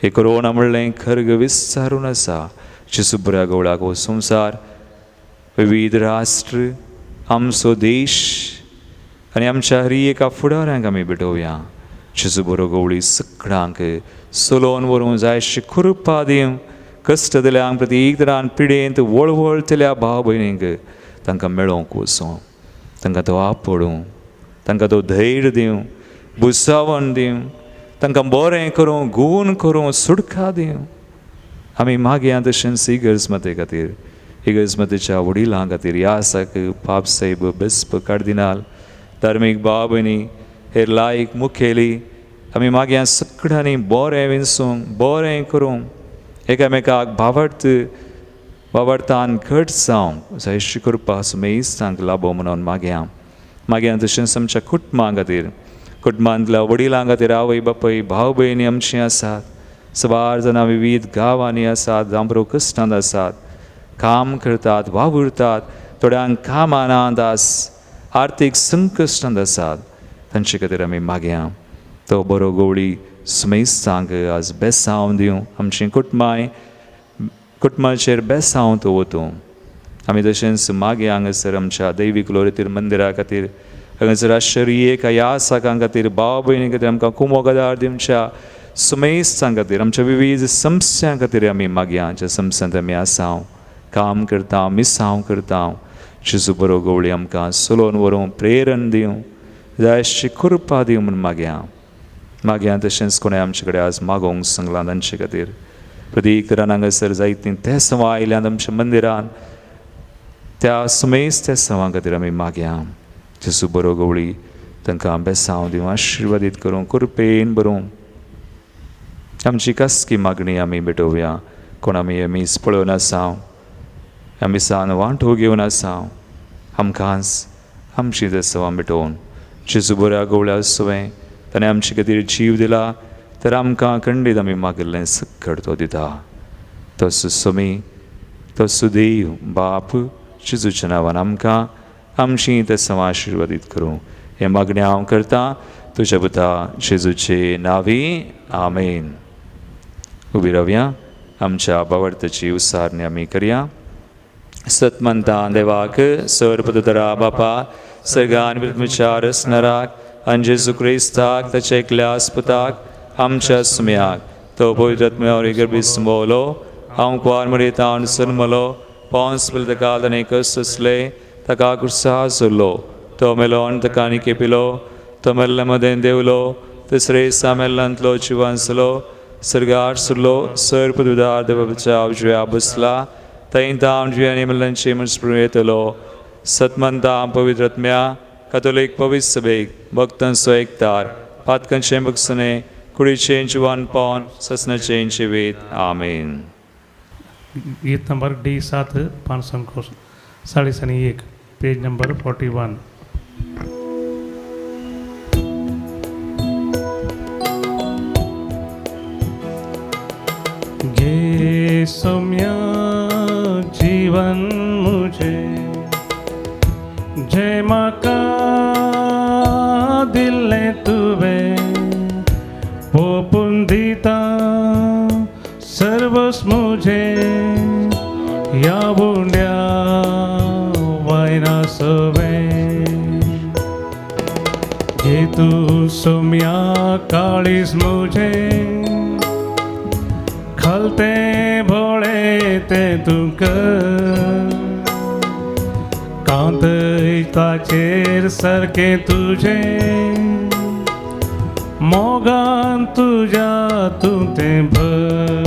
हे कोरोना म्हणलें खर्ग विस्तारून आसा. जेजू बऱ्या गवळाक हो संवसार, विविध राष्ट्र, आमचो देश आनी आमच्या हरी एका फुडाऱ्यांक आमी भेटोवया. जेजू बरो गवळी सगळ्यांक चलोवन व्हरूंक जाय अशी कृपा दिवं. कश्ट दिल्यांक प्रती तरान पिडेंत वळवळतल्या भाव भयणींक तांकां मेळोवंक वचूं, तांकां तो आपडूं, तांकां तो धैर्य दिवं, बुसावण दिवं, तांकां बरें करूं, गूण करूं, सुटका दिवं. आमी मागया तशेंच इगर्जमते खातीर, इगर्जमतेच्या वडिलां खातीर, यासाक पाप साहेब बेस्प कार्दिनाल, धार्मीक भाव भयणी, हेर लायक मुखेली, आमी मागया सगळ्यांनी बरें विंचूंक, बरें करूंक, एकामेकाक भावार्थ भावार्थान घट जावंक जायशी कृपा सुमेस्तांक लाभो म्हणून मागया. मागया तशेंच आमच्या कुटुंबां खातीर, कुटुंबांतल्या वडिलां खातीर, आवय बापूय भाव भयणी आमचीं आसात, सवार जाणां विविध गांवांनी आसात, जांबरो कश्टांत आसात, काम करतात, वावुरतात, थोड्यांक कामां आस, आर्थीक संकश्टांत आसात, तांचे खातीर आमी मागया. तो बरो गवळी सुमेस्तांक आज बेसांव दिवं, आमचीं कुटुंबांय कुटुंबाचेर बेसांव तो वतूं. आमी तशेंच मागया हांगासर आमच्या दैवीक लोरेतीर मंदिरा खातीर, हांगासर आश्चर्य एका ह्या साकां खातीर, भाव भयणी खातीर, आमकां कुमोगदार दिवच्या सुमेस्तां खातीर, आमच्या विविध संस्थां खातीर आमी मागया. ज्या संस्थांत आमी आसाव, काम करता, मिसांव करता, जेजू बरो गवळी आमकां चलोवन व्हरूं, प्रेरण दिवं, जायशी कृपा दिवं म्हूण मागया. मागया तशेंच कोणें आमचे कडेन आज मागोवंक सांगलां तांचे खातीर, प्रतीक तरान हांगासर जायतीं ते सवां आयल्यान आमच्या मंदिरान, त्या सुमेस त्या सवां खातीर आमी मागया. जेजू बरो गवळी तांकां बेसांव दिवं, आशिर्वादीत करूं, कृपेन बरूं. आमची कसकी मागणी आमी भेटोवया. कोण आमी हे मीस पळोवन आसाव, ह्या मिसान वांटो घेवन आसाव, आमकांच आमची ते सवां भेटोवन जेजू बऱ्या गवळ्या सवें ताणें आमचे खातीर जीव दिला, तर आमकां खंडीत आमी मागिल्लें सक्कड तो दिता. तसो समी तसो देव बाप जेजूच्या नांवान आमकां आमची ते सवां आशिर्वादीत करूं. हें मागणें हांव करतां तुज्या पुता जेजूचे नांवी, आमेन. उबी रावया, आमच्या भावार्थाची उसारणी आमी करया. सतमंता देवाक सर्वपदरा बापा सर्गान पृथ्वीच्या रसनराक आनी जेजू क्रिस्ताक ताच्या एकल्या पुताक आमच्या सुम्याक तो पवित्र आत्म्यावर गर्भीस संभवलो, हांव कुवार मरेतावन जल्मलो, पावस पयले ताका ताणें कश्ट सोंसले, ताका कुर्सा सोडलो, तो मेलो आनी ताका आनी केपिलो, तो मेल्ल्या मदें देंवलो, तिसरे दिसा मेल्ल्यांतलो जिवान जालो, सर्गार सुरलो, सर पदवीदार देवाच्या उजव्या बसला, थंय तावन जिव्यांनी मेल्ल्यांचे मनीस येतलो, सतमंता पवित्र आत्म्या कातोलीक पवित्र सभेक भक्तांचो एकतार पातकांचें बगसणे कुडीचें जिवानपण ससनाचें जिवीत. आमेन. गीत नंबर डी 7 541, पेज नंबर 41. घे सौम्या जीवन मुझे जय माका दिल्लें तुवें पोपून दिता सर्वस मुझे ह्या उंड्या वायना सवें. घे तूं सौम्या काळीज मुझे खलते भोळे ते तुका कांतताचेर सारकें तुजें मोगान तुज्या तूं तें भर.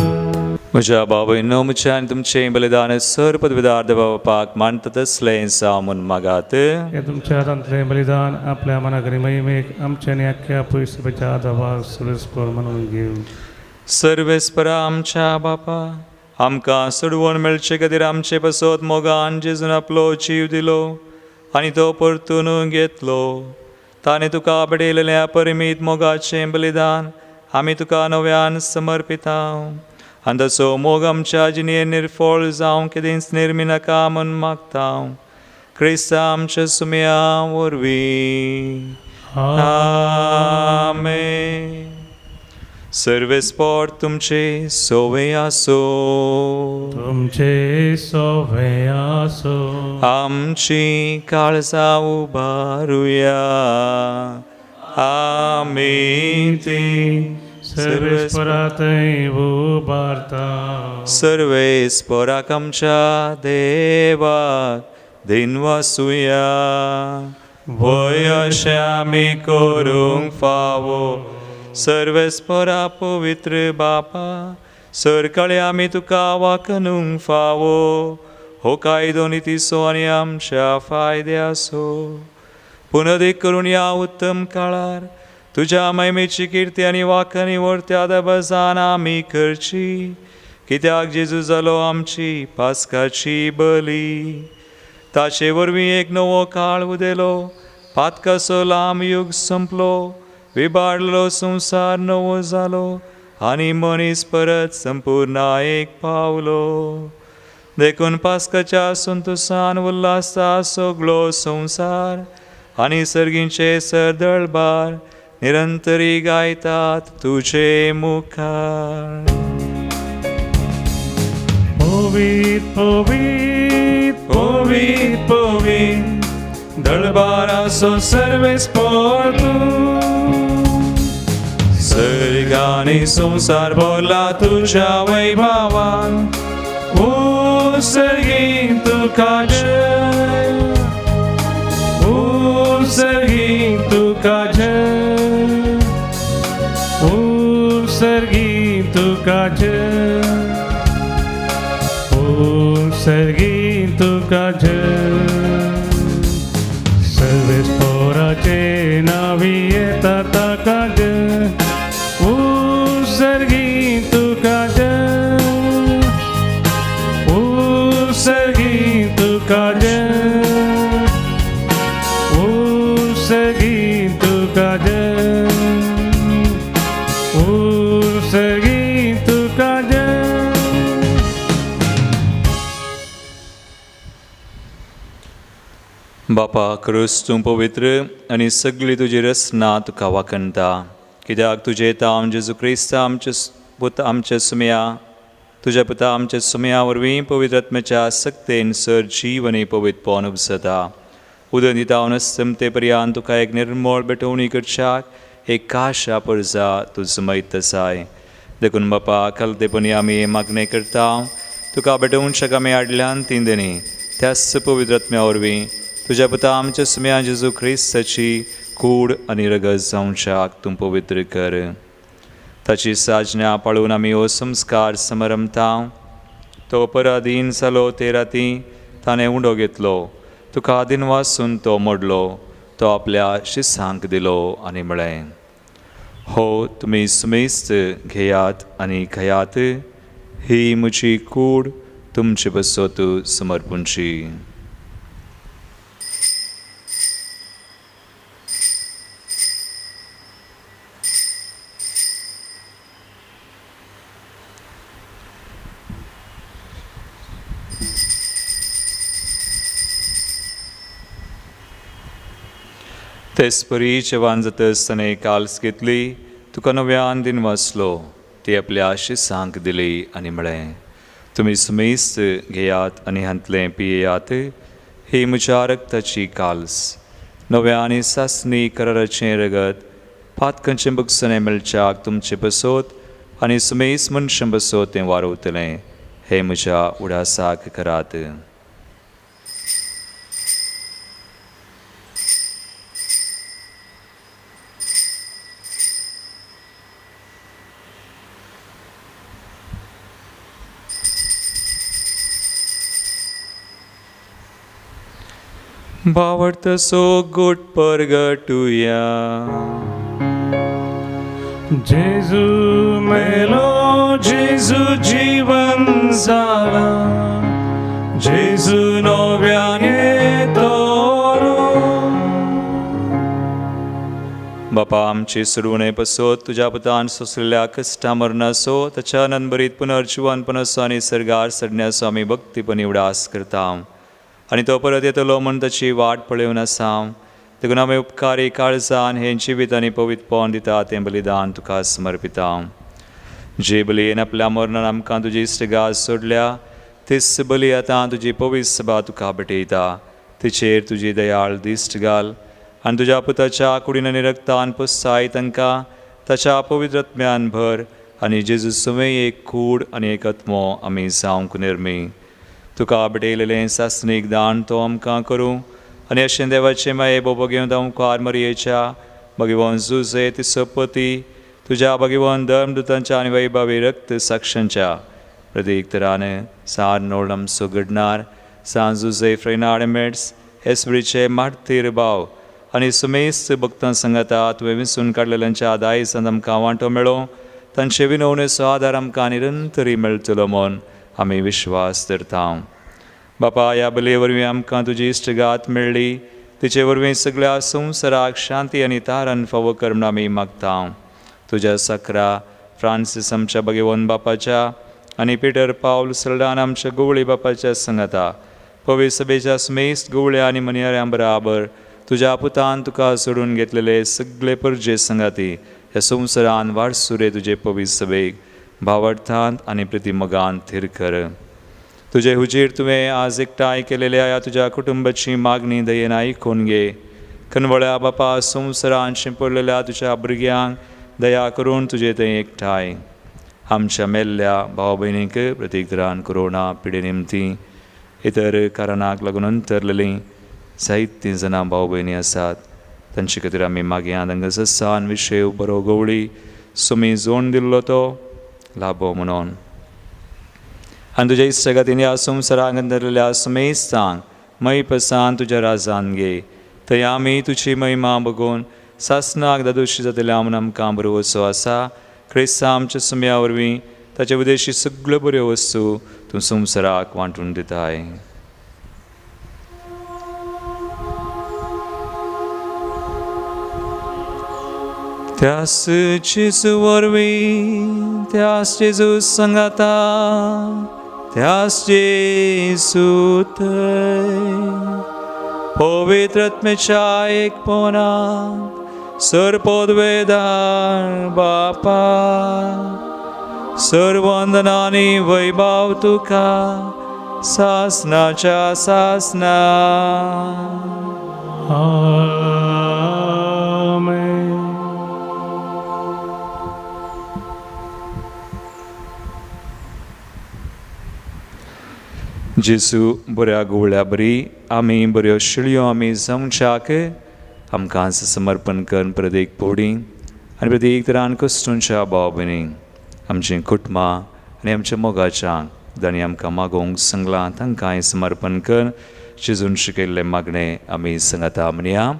म्हज्या बाबयनो म्हज्या आनी तुमचें बलिदान सर पदवीदार देवा बापाक मानता तसलें जावं म्हूण मागात. हें तुमच्या हातांतलें बलिदान आपल्या मनाकरी महिमेक आमच्या आनी आख्ख्या पयसुपेच्या देवाक सुरेस्पर म्हणून घेवं. सर्वेस्परा आमच्या बापा आमकां सोडवण मेळचे खातीर आमचे पासत मोगान जेजून आपलो जीव दिलो आनी तो परतून घेतलो. ताणें तुका भेटयलेल्या परिमीत मोगाचें बलिदान आमी तुका नव्यान समर्पिता आनी ताचो मोग आमच्या जिणेन निर्फळ जावंक केदींच निर्मी नाका म्हूण मागता. क्रिस्ता आमच्या सुम्या वरवीं. आमेन. सर्वेस्पोर तुमचे सोवे आसो. तुमचे सोवे आसो. आमची काळजां उबारुया. आमी ती सर्वेस्परा थंय उबारता. सर्वेस्पराक आमच्या देवाक दिनवासुया. वय अशें आमी करूंक फावो. सर्वेस्परा पवित्र बापा सरकाळी आमी तुका वाखणूंक फावो. हो कायदो नितीचो आनी आमच्या फायद्याचो. पुनदीक करून ह्या उत्तम काळार तुज्या महिमेची किर्ती आनी वाखणी व्हरत्या दबजान आमी करची. कित्याक जेजू जालो आमची पास्काची बली. ताचे वरवीं एक नवो काळ उदेलो. पातकाचो लांब युग संपलो. विबाडलो संवसार नवो जालो आनी मनीस परत संपूर्ण एक पावलो. देखून पास्काच्या संतोसान उल्हासता सगलो संवसार आनी सर्गींचे सरदळबार निरंतरी गायतात तुजे मुखार. पवित्र पवित्र पवित्र पवित्र दळबाराचो सर्वेस्पर तूं. सर्गानी संवसार भरला तुज्या वैभवान. ओ सर्गी तुका जय. ओ सर्गी तुका जय. ओ सर्गी तुका जय. ओ सर्गी तुका जय. सर्वेस्पराचे नावी येता ताका जय. ओ सर्गी तुका जय. ओ सर्गी तुका जय. ओ सर्गी तुका जय. ओ सर्गी तुका जय. बापा क्रूस तूं पवित्र आनी सगळी तुजी रचना तुका वाखणता. कित्याक तुजें ताम जेजू क्रिस्त आमचे पुत आमच्या सुमया तुज्या पुता आमच्या सुमया वरवीं पवित्र आत्म्याच्या सक्तेन सर जीव आनी पवित्रपण उपजता. उदन दिता समते पर्यंत तुका एक निर्मळ भेटवणी करच्याक एक काशा परजा तूं जमयत आसाय. देखून बापा खालतेपणी आमी मागणें करता तुका भेटोवच्याक आमी हाडल्यान तीं देणी त्याच पवित्र आत्म्या वरवीं तुज्या पुता आमच्या सुमया जेजू क्रिस्ताची कूड आनी रगत जावच्याक तूं पवित्र कर. ताची साजन्या पाळून आमी हो संस्कार समरमता. तो पराधीन जालो ते राती ताणें उंडो घेतलो तुका दिनवासून तो मोडलो, तो आपल्या शिसांक दिलो आनी म्हळें, हो तुमी सुमेस्त घेयात आनी खायात, ही म्हजी कूड तुमचे बसत समर्पूंची. तेचपरी जेवण जातच ताणें काल्स घेतली, तुका नव्यान दिन वाचलो, ती आपल्या शिसांक दिली आनी म्हळें, तुमी सुमेस्त घेयात आनी हांतलें पियेयात, ही म्हज्या रक्ताची काल्स, नव्या आनी सासणी कराराचें रगत, पातकांचें बगसणें मेळच्याक तुमचें बसोत आनी सुमेस्त मनशां बसोत तें वारवतलें, हें म्हज्या उडासाक करात. भावार्थसो गोट परगटुया. जेजू मेलो, जेजू जीवन जाला, जेजू नव्यान येतलो. बापा आमची सोडवणे पसोत तुज्या पुतान सोंसलेल्या कश्टा मरणाचो, ताच्या आनंदभरीत पुनर्जिवनपणाचो आनी सर्गार चडण्याचो आमी भक्तीपणी उडास करता आनी तो परत येतलो म्हूण ताची वाट पळोवन आसा. देखून आमी उपकारी काळजान हें जिवीत आनी पवित्रपण दिता तें बलिदान तुका समर्पिता. जे बलयेन आपल्या मरणान आमकां तुजी इश्टगाद सोडल्या, तीच बली आतां तुजी पवित्र सभा तुका भेटयता. तिचेर तुजी दयाळ दिश्ट घाल आनी तुज्या पुताच्या कुडीन आनी रक्तान पुस्साय तांकां ताच्या पवित्र आत्म्यान भर आनी जेजू सुमें एक कूड आनी एक आत्मो आमी जावंक निर्मी. तुका भेटयलेलें सासणीक दान तो आमकां करूं आनी अशें देवाचें माये बोबो घेवन मुखार मरयेच्या भगवान जुजे तिसोपती तुज्या भगवान धर्मदुतांच्या आनी वैभवी रक्त साक्षांच्या प्रतीक तरान सार नोळ आमचो घडणार सांत जुजे फ्रेनाड मेट्स हेसबरीचे मार्तीर भाव आनी सुमेस्त भक्तां सांगाता तुवें विसून काडलेल्यांच्या दायजांत आमकां वांटो मेळो, तांचे विनवणेचो आदार आमकां निरंतरी मेळटलो म्हूण आमी विश्वास धरता. बापा, ह्या बलये वरवीं आमकां तुजी इश्टगात मेळ्ळी, तिचे वरवीं सगळ्या संवसाराक शांती आनी तारण फावो कर म्हूण आमी मागता. तुज्या सकरा फ्रांसीस आमच्या भगवान बापाच्या आनी पिटर पावल सल्डान आमच्या गवळी बापाच्या सांगाता पवित्र सभेच्या सुमेस्त गवळ्या आनी मनयाऱ्यां बराबर तुज्या पुतान तुका सोडून घेतलेले सगळे परजे सांगाती ह्या संवसारान वारसुरे तुजे पवित्र सभेक भावार्थांत आनी प्रतिमगान थीर कर. तुजे हुजीर तुवें आज एकठांय केलेल्या ह्या तुज्या कुटुंबाची मागणी दयेन आयकून घे. खनवळ्या बापा, संवसारान शिंपडलेल्या तुज्या भुरग्यांक दया करून तुजे थंय एकठांय आमच्या मेल्ल्या भाव भयणींक प्रतीकरान कोरोना पिडे निमती इतर कारणाक लागून अंतरलेलीं जायतीं जाणां भाव भयणी आसात, तांचे खातीर आमी मागया तांकां ससान विशय बरो गवळी सुमी जोड दिल्लो तो लाभो म्हणून. आनी तुज्या इश्टागतीन ह्या संवसाराक अंतरलेल्या सुमेस्तांक मयपसान तुज्या राजान घे, थंय आमी तुजी महिमा बगून सासणाक दादोशी जातल्या म्हूण आमकां बरोवचो आसा. क्रिस्तांव आमच्या सुम्या वरवीं ताचे उदेशी सगळ्यो बऱ्यो वस्तू तूं संवसाराक वांटून दिताय. त्यास जेजू वरवीं, त्यास जेजू सांगाता, त्यास जेजू थंय पवित्र आत्म्याच्या एकपणांत सर्वपदवेदार बापा, सर्वंदनानी वैभव तुका सासनाच्या सासना. आमेन. जेजू बऱ्या गुवळ्या बरी आमी बऱ्यो शिळयो आमी जावच्याक आमकां समर्पण करून प्रत्येक पोडी आनी प्रत्येक तरान कश्टूंच्या भाव भयणी आमचीं कुटुंबां आनी आमच्या मोगाच्या जांणी आमकां मागोवंक सांगलां तांकांय समर्पण कर. जेजून शिकयल्लें मागणें आमी सांगाता म्हणया.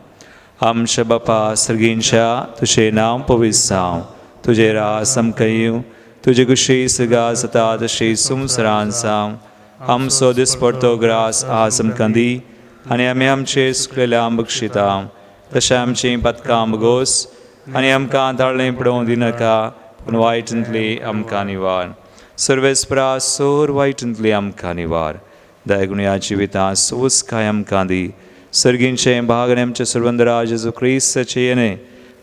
आमच्या बापा सर्गींच्या, तुजें नांव पवित्र जावं, तुजें रास आमकां येवं, तुजे कुशी सगा जाता तशी संवसारांत जावं. आमचो दिसपडतो ग्रास आज आमकां दी आनी आमी आमचे सुकलेल्या बक्षिता तशें आमचीं पदकां बगोस आनी आमकां ताळें पडोवंक दिनाका, पूण वायटांतली आमकां निवार. सर्वेस्परा सोर वायटांतली आमकां निवार. दयागुण्या जिवितां सोसकाय आमकां दी. सर्गींचें भाग आनी आमचें सर्वंदरा जेजू क्रिस्ताचें येणें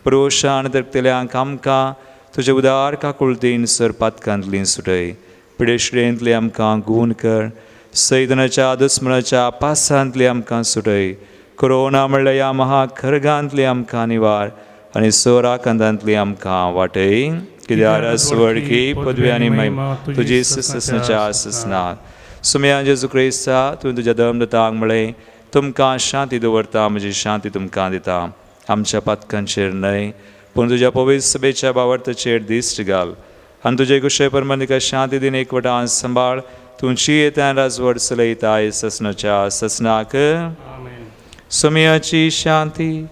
पुरोशान धरतल्यांक आमकां तुजे उदार काकुळतीन सर पातकांतली सुटय. पिडेशिडेंतली आमकां गूण कर. सैतनाच्या दुस्मनाच्या पासांतली आमकां सुटय. कोरोना म्हणल्यार ह्या महाखर्गांतली आमकां निवार आनी सोराकांतांतली आमकां वाटय. कित्याक सुवडकी पदवी आनी महिमा तुजी ससनाच्या ससनाक. सुमया जेजू क्रिस्ता, तुवें तुज्या धर्मदतांक म्हळें, तुमकां शांती दवरता, म्हजी शांती तुमकां दिता. आमच्या पातकांचेर न्हय पूण तुज्या पवित्र सभेच्या बावडताचेर दिश्ट घाल आनी तुजे कुशे प्रमाण तिका शांती दिन एकवटान सांबाळ. तुमची येत्यान राजवट चलयताय ससनाच्या ससनाक. सुमयाची शांती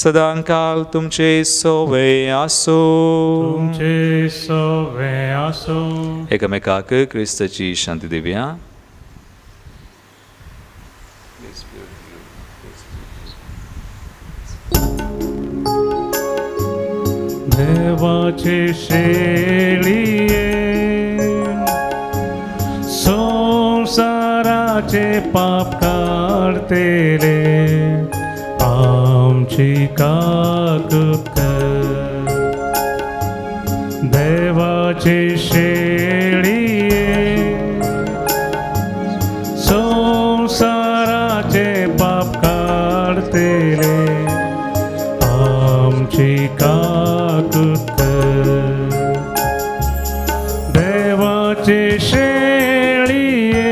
सदांकाल तुमचे सोवे आसो. तुमचे सोवे आसो. एकामेकाक क्रिस्ताची शांती दिवया. देवाचे शेळये संवसाराचे पाप काडतेले आमची काकूट कर. देवाचे शेळये संवसाराचे पाप काडतेले आमची काकूट कर. देवाचे शेळये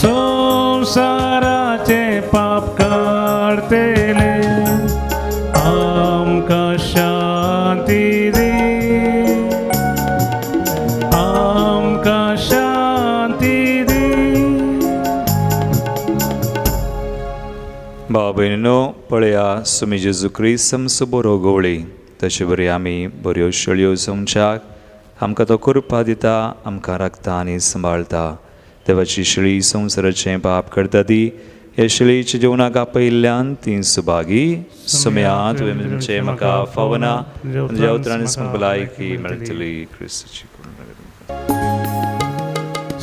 संवसाराचे पाप काडतेले आमकां शांती दी, आमकां शांती दी. भाव भयणीनो, पळया सुमी जेजू क्रिस्त आमचो बरो गवळी. तशे बरी आमी बऱ्यो शेळयो जावच्याक आमकां तो कृपा दिता, आमकां राखता आनी सांबाळता. देवाची शेळी संवसाराचें पाप करता ती ह्या शेळीच्या जेवणाक आपयिल्ल्यान ती सुभागी. सुमया तुवें तुमचें म्हाका फावना, तुज्या उतरांनी भलायकी मेळटली. क्रिस्ताची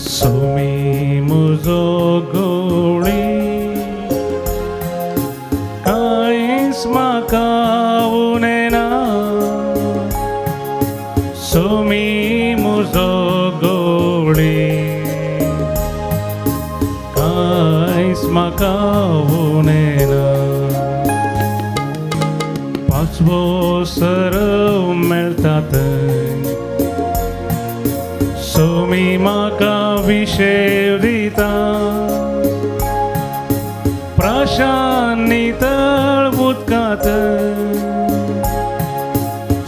सुमी म्हजो गवळी कांयच म्हाका उणें ना. सुमी म्हजो गवळी कांयच म्हाका उणें ना. पांचवो सरव मेळटा थंय सुमी म्हाका विशेव दिता. प्रशांत नितळ उदकांत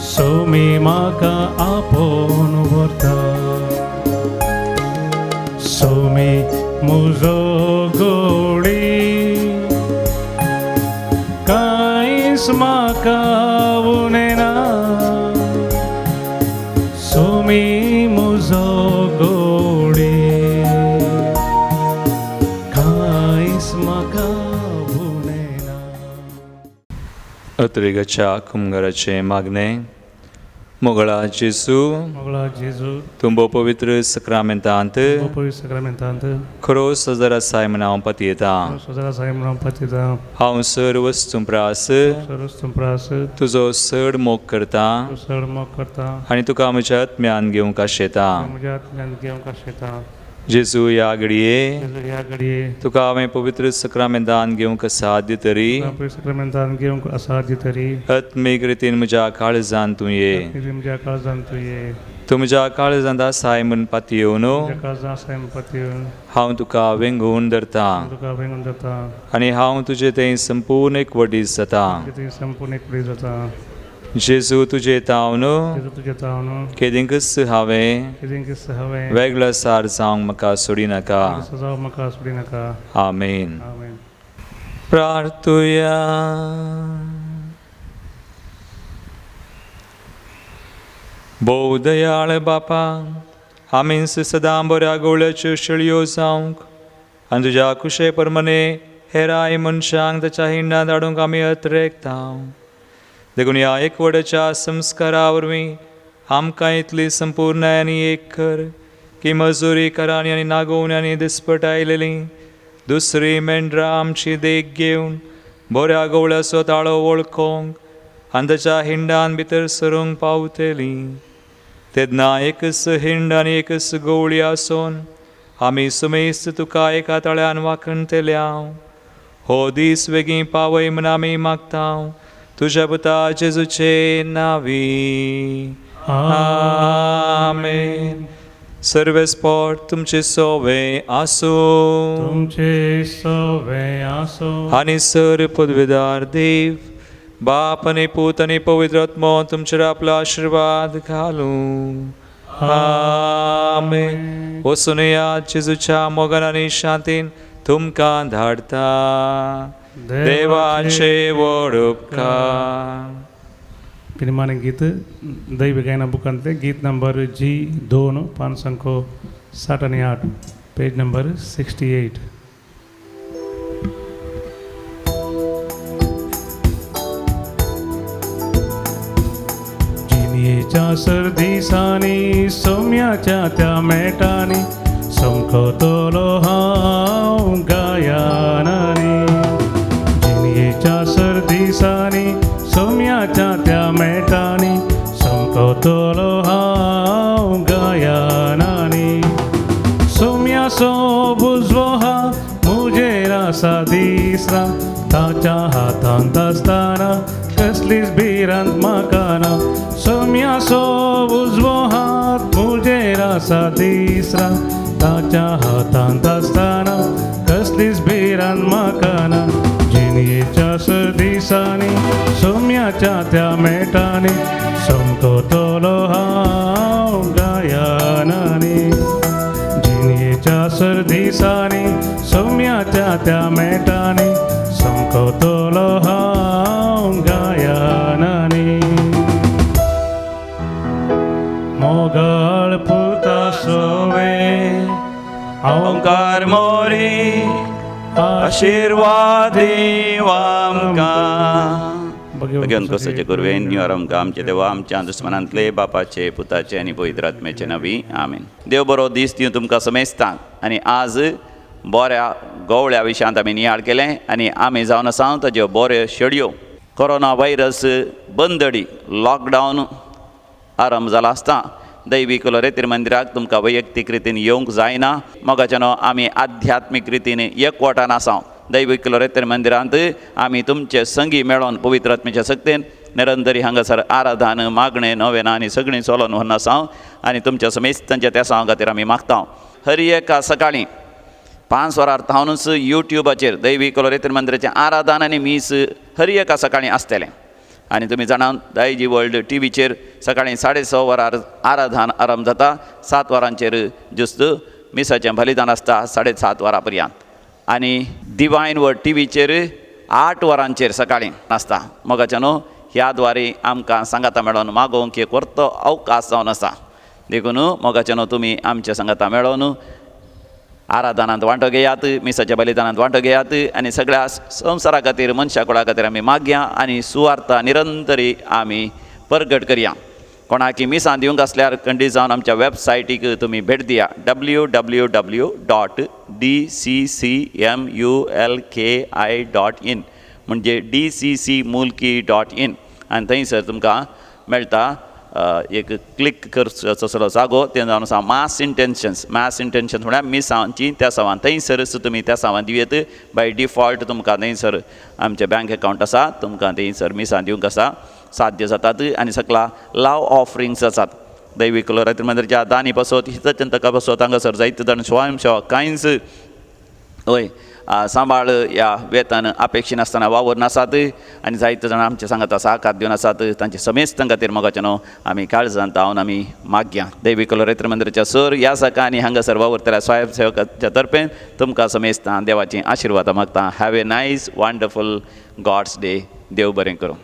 सुमी म्हाका आपोवन व्हरता. सुमी म्हजो गवळी कांयच म्हाका उणें ना. सुमी म्हजो गवळी कांयच म्हाका उणें ना. अत्रेगाच्या कुमगाराचें मागणें. मोगळा जेजू, मोगळा जेजू, तूं भोव पवित्र सक्रामेंतांत पवित्र सक्रामेंतांत खरो सजर आसाय म्हूण हांव पतयेतां. सजर आसाय म्हूण हांव पतयेतां. हांव सर वस्तूं प्रास सर वस्तूं प्रास तुजो चड मोग करतां, चड मोग करतां आनी तुका म्हज्या आत्म्यान घेवंक आशेतां. म्हज्या आत्म्यान घेवंक आशेतां. जेजू ह्या घडये ह्या घडये तुका हांवें पवित्र सक्रामेंतान घेवंक असाध्य तरी पवित्र सक्रामेंतान घेवंक असाध्य तरी आत्मीक रितीन म्हज्या काळजान तूं ये, म्हज्या काळजान तूं ये. तूं म्हज्या काळजांत आसाय म्हूण पातयेवन काळजां आसाय म्हूण पातयेवन हांव तुका वेंगोवन धरतां, तुका वेंगोवन धरतां आनी हांव तुजें थंय संपूर्ण एकवटीत जाता. थंय संपूर्ण एकवटीत जाता. जेजू तुजे तावन केदींकच हांवें वेगळो सार जावंक म्हाका सोडी नाका. आमेन. प्रार्थुया. भोव दयाळ बापा, आमी सदां बऱ्या गवळ्याच्यो शेळयो जावंक आनी तुज्या कुशे परमने हेराय मनशांक ताच्या हिंडांत हाडूंक आमी अत्रेकता. देखून ह्या एकवटाच्या संस्कारा वरवीं आमकां इतली संपूर्ण आनी एक कर की मजुरी करांनी आनी नागोवण्यांनी दिसपट आयलेली दुसरी मेंढरां आमची देख घेवन बऱ्या गवळ्याचो ताळो वळखोंक आनी ताच्या हिंडान भितर सरूंक पावतली. तेन्ना एकच हिंड आनी एकच गवळी आसून आमी सुमेस्त तुका एका तळ्यान वाखणतल्या. हो दीस वेगीं पावय म्हूण आमी मागता तुज्या पुता जेजूचे नांवी. आमेन. सर्वेस्पोर तुमचे सोवे आसूं, तुमचे सोवे आसूं. आनी सर पदवेदार देव बाप आनी पूत आनी पवित्र आत्मो तुमचेर आपलो आशिर्वाद घालूं. आमेन. वचून येयात, जेजूच्या मोगान आनी शांतीन तुमकां धाडटा. देवाचे व्हड उपकार. निमाणें गीत दैवी गायना बुकांतलें गीत नंबर जी 2 568, पेज नंबर 68. जिणयेच्या सरदिसांनी सोम्याच्या त्या मेटांनी समकतलो हांव गायनांनी. जिणयेच्या सरदिसांनी सोम्याच्या त्या मेटांनी समकतलो हांव गायनांनी. सोम्याचो बुजवो हा म्हजेर आसा दिसरा, ताच्या हातांत आसतना कसलीच भिरांत म्हाका ना. सोम्याचो उजवो हात म्हजेर आसा दिसरा, ताच्या हातांत आसतना कसलीच भिरांत म्हाका ना. जिणयेच्या सरदिसांनी सोम्याच्या त्या मेटांनी समकतलो हांव गायनांनी. जिणयेच्या सरदिसांनी सोम्याच्या त्या मेटांनी समकतलो हांव गायनांनी. मोगाळ पुता सोवे ओंकार मोरी आशिर्वाद दीव आमकां. भगवंत कोसाचे कुरवेन निवार आमकां आमचे देवा आमच्या दुस्मनांतले बापाचे पुताचे आनी पवित्र आत्म्याचे नांवी. आमेन. देव बरो दीस दिवं तुमकां समेस्तांक. आनी आज बऱ्या गवळ्या विशयांत आमी नियाळ केलें आनी आमी जावन आसा ताज्यो बऱ्यो शेडयो. कोरोना व्हायरस बंदडी लॉकडावन आरंभ जाला आसता दैवीक लोरेतीर मंदिराक तुमकां वैयक्तीक रितीन येवंक जायना. मोगाच्यानो आमी आध्यात्मीक रितीन एकवटान आसा. दैवीक लोरेतीर मंदिरांत आमी तुमचे संगी मेळोन पवित्र आत्म्याच्या सक्तेन निरंतरी हांगासर आराधन मागणें नवेना आनी सगळीं चलोन व्हरून आसा आनी तुमच्या समेस्तांच्या त्या सांगा खातीर आमी मागता. हर एका सकाळीं 5 वरां थावनूच युट्यूबाचेर दैवीक लोरेतीर मंदिराचें आराधन आनी मीस हर एका सकाळीं आसतलें. आनी तुमी जाणा दायजी वर्ल्ड टी व्हीचेर सकाळीं 6:30 वरार आराधन आरंभ जाता. 7 वरांचेर जुस्त मिसाचें बलिदान आसता 7:30 वरां पर्यंत. आनी डिवायन वर्ड टी व्हीचेर 8 वरांचेर सकाळीं आसता. मोगाच्यानो ह्या द्वारे आमकां सांगाता मेळोन मागोवंक एक व्हडलो अवकाश जावन आसा. देखून मोगाच्यानो तुमी आमच्या सांगाता मेळोन आराधनांत वांटो घेयात, मिसाच्या बलिदानांत वांटो घेयात आनी सगळ्या संवसारा खातीर मनशा कुळा खातीर आमी मागया आनी सुवार्ता निरंतरी आमी परगट करया. कोणाकी मिसां दिवंक आसल्यार खंडीत जावन आमच्या वेबसायटीक तुमी भेट दिया www.dccmulki.in म्हणजे dccmulki.in आनी थंयसर तुमकां मेळटा एक क्लिक करचो तसलो जागो. तें जावन आसा मास इंटेन्शन्स. मास इंटेन्शन्स म्हळ्यार मिसांची त्या सावान थंयसरच तुमी त्या सावान दिवयेत. बाय डिफॉल्ट तुमकां थंयसर आमचें बँक एकावंट आसा, तुमकां थंयसर मिसां दिवंक आसा साध्य जातात. आनी सकला लाव ऑफरिंग्स आसात. दैवीक लोरात्री मंदिराच्या दानी पासत हितचिंतका पासत हांगासर जायते जाण स्वयंसेवक कांयच हय सांबाळ ह्या वेतान अपेक्षी नासतना वावर नासात आनी जायते जाणां आमचे सांगात सहकार दिवन आसात तांचे समेस्तां खातीर मोगाचें न्हू आमी काळजान तावन आमी मागया. दैवीक लोरेत्र मंदिराच्या सर ह्या सका आनी हांगासर वावुरतल्या स्वयंसेवकाच्या तर्फेन तुमकां समेस्तां देवाची आशिर्वादां मागता. Have a nice wonderful God's day. देव बरें करूं.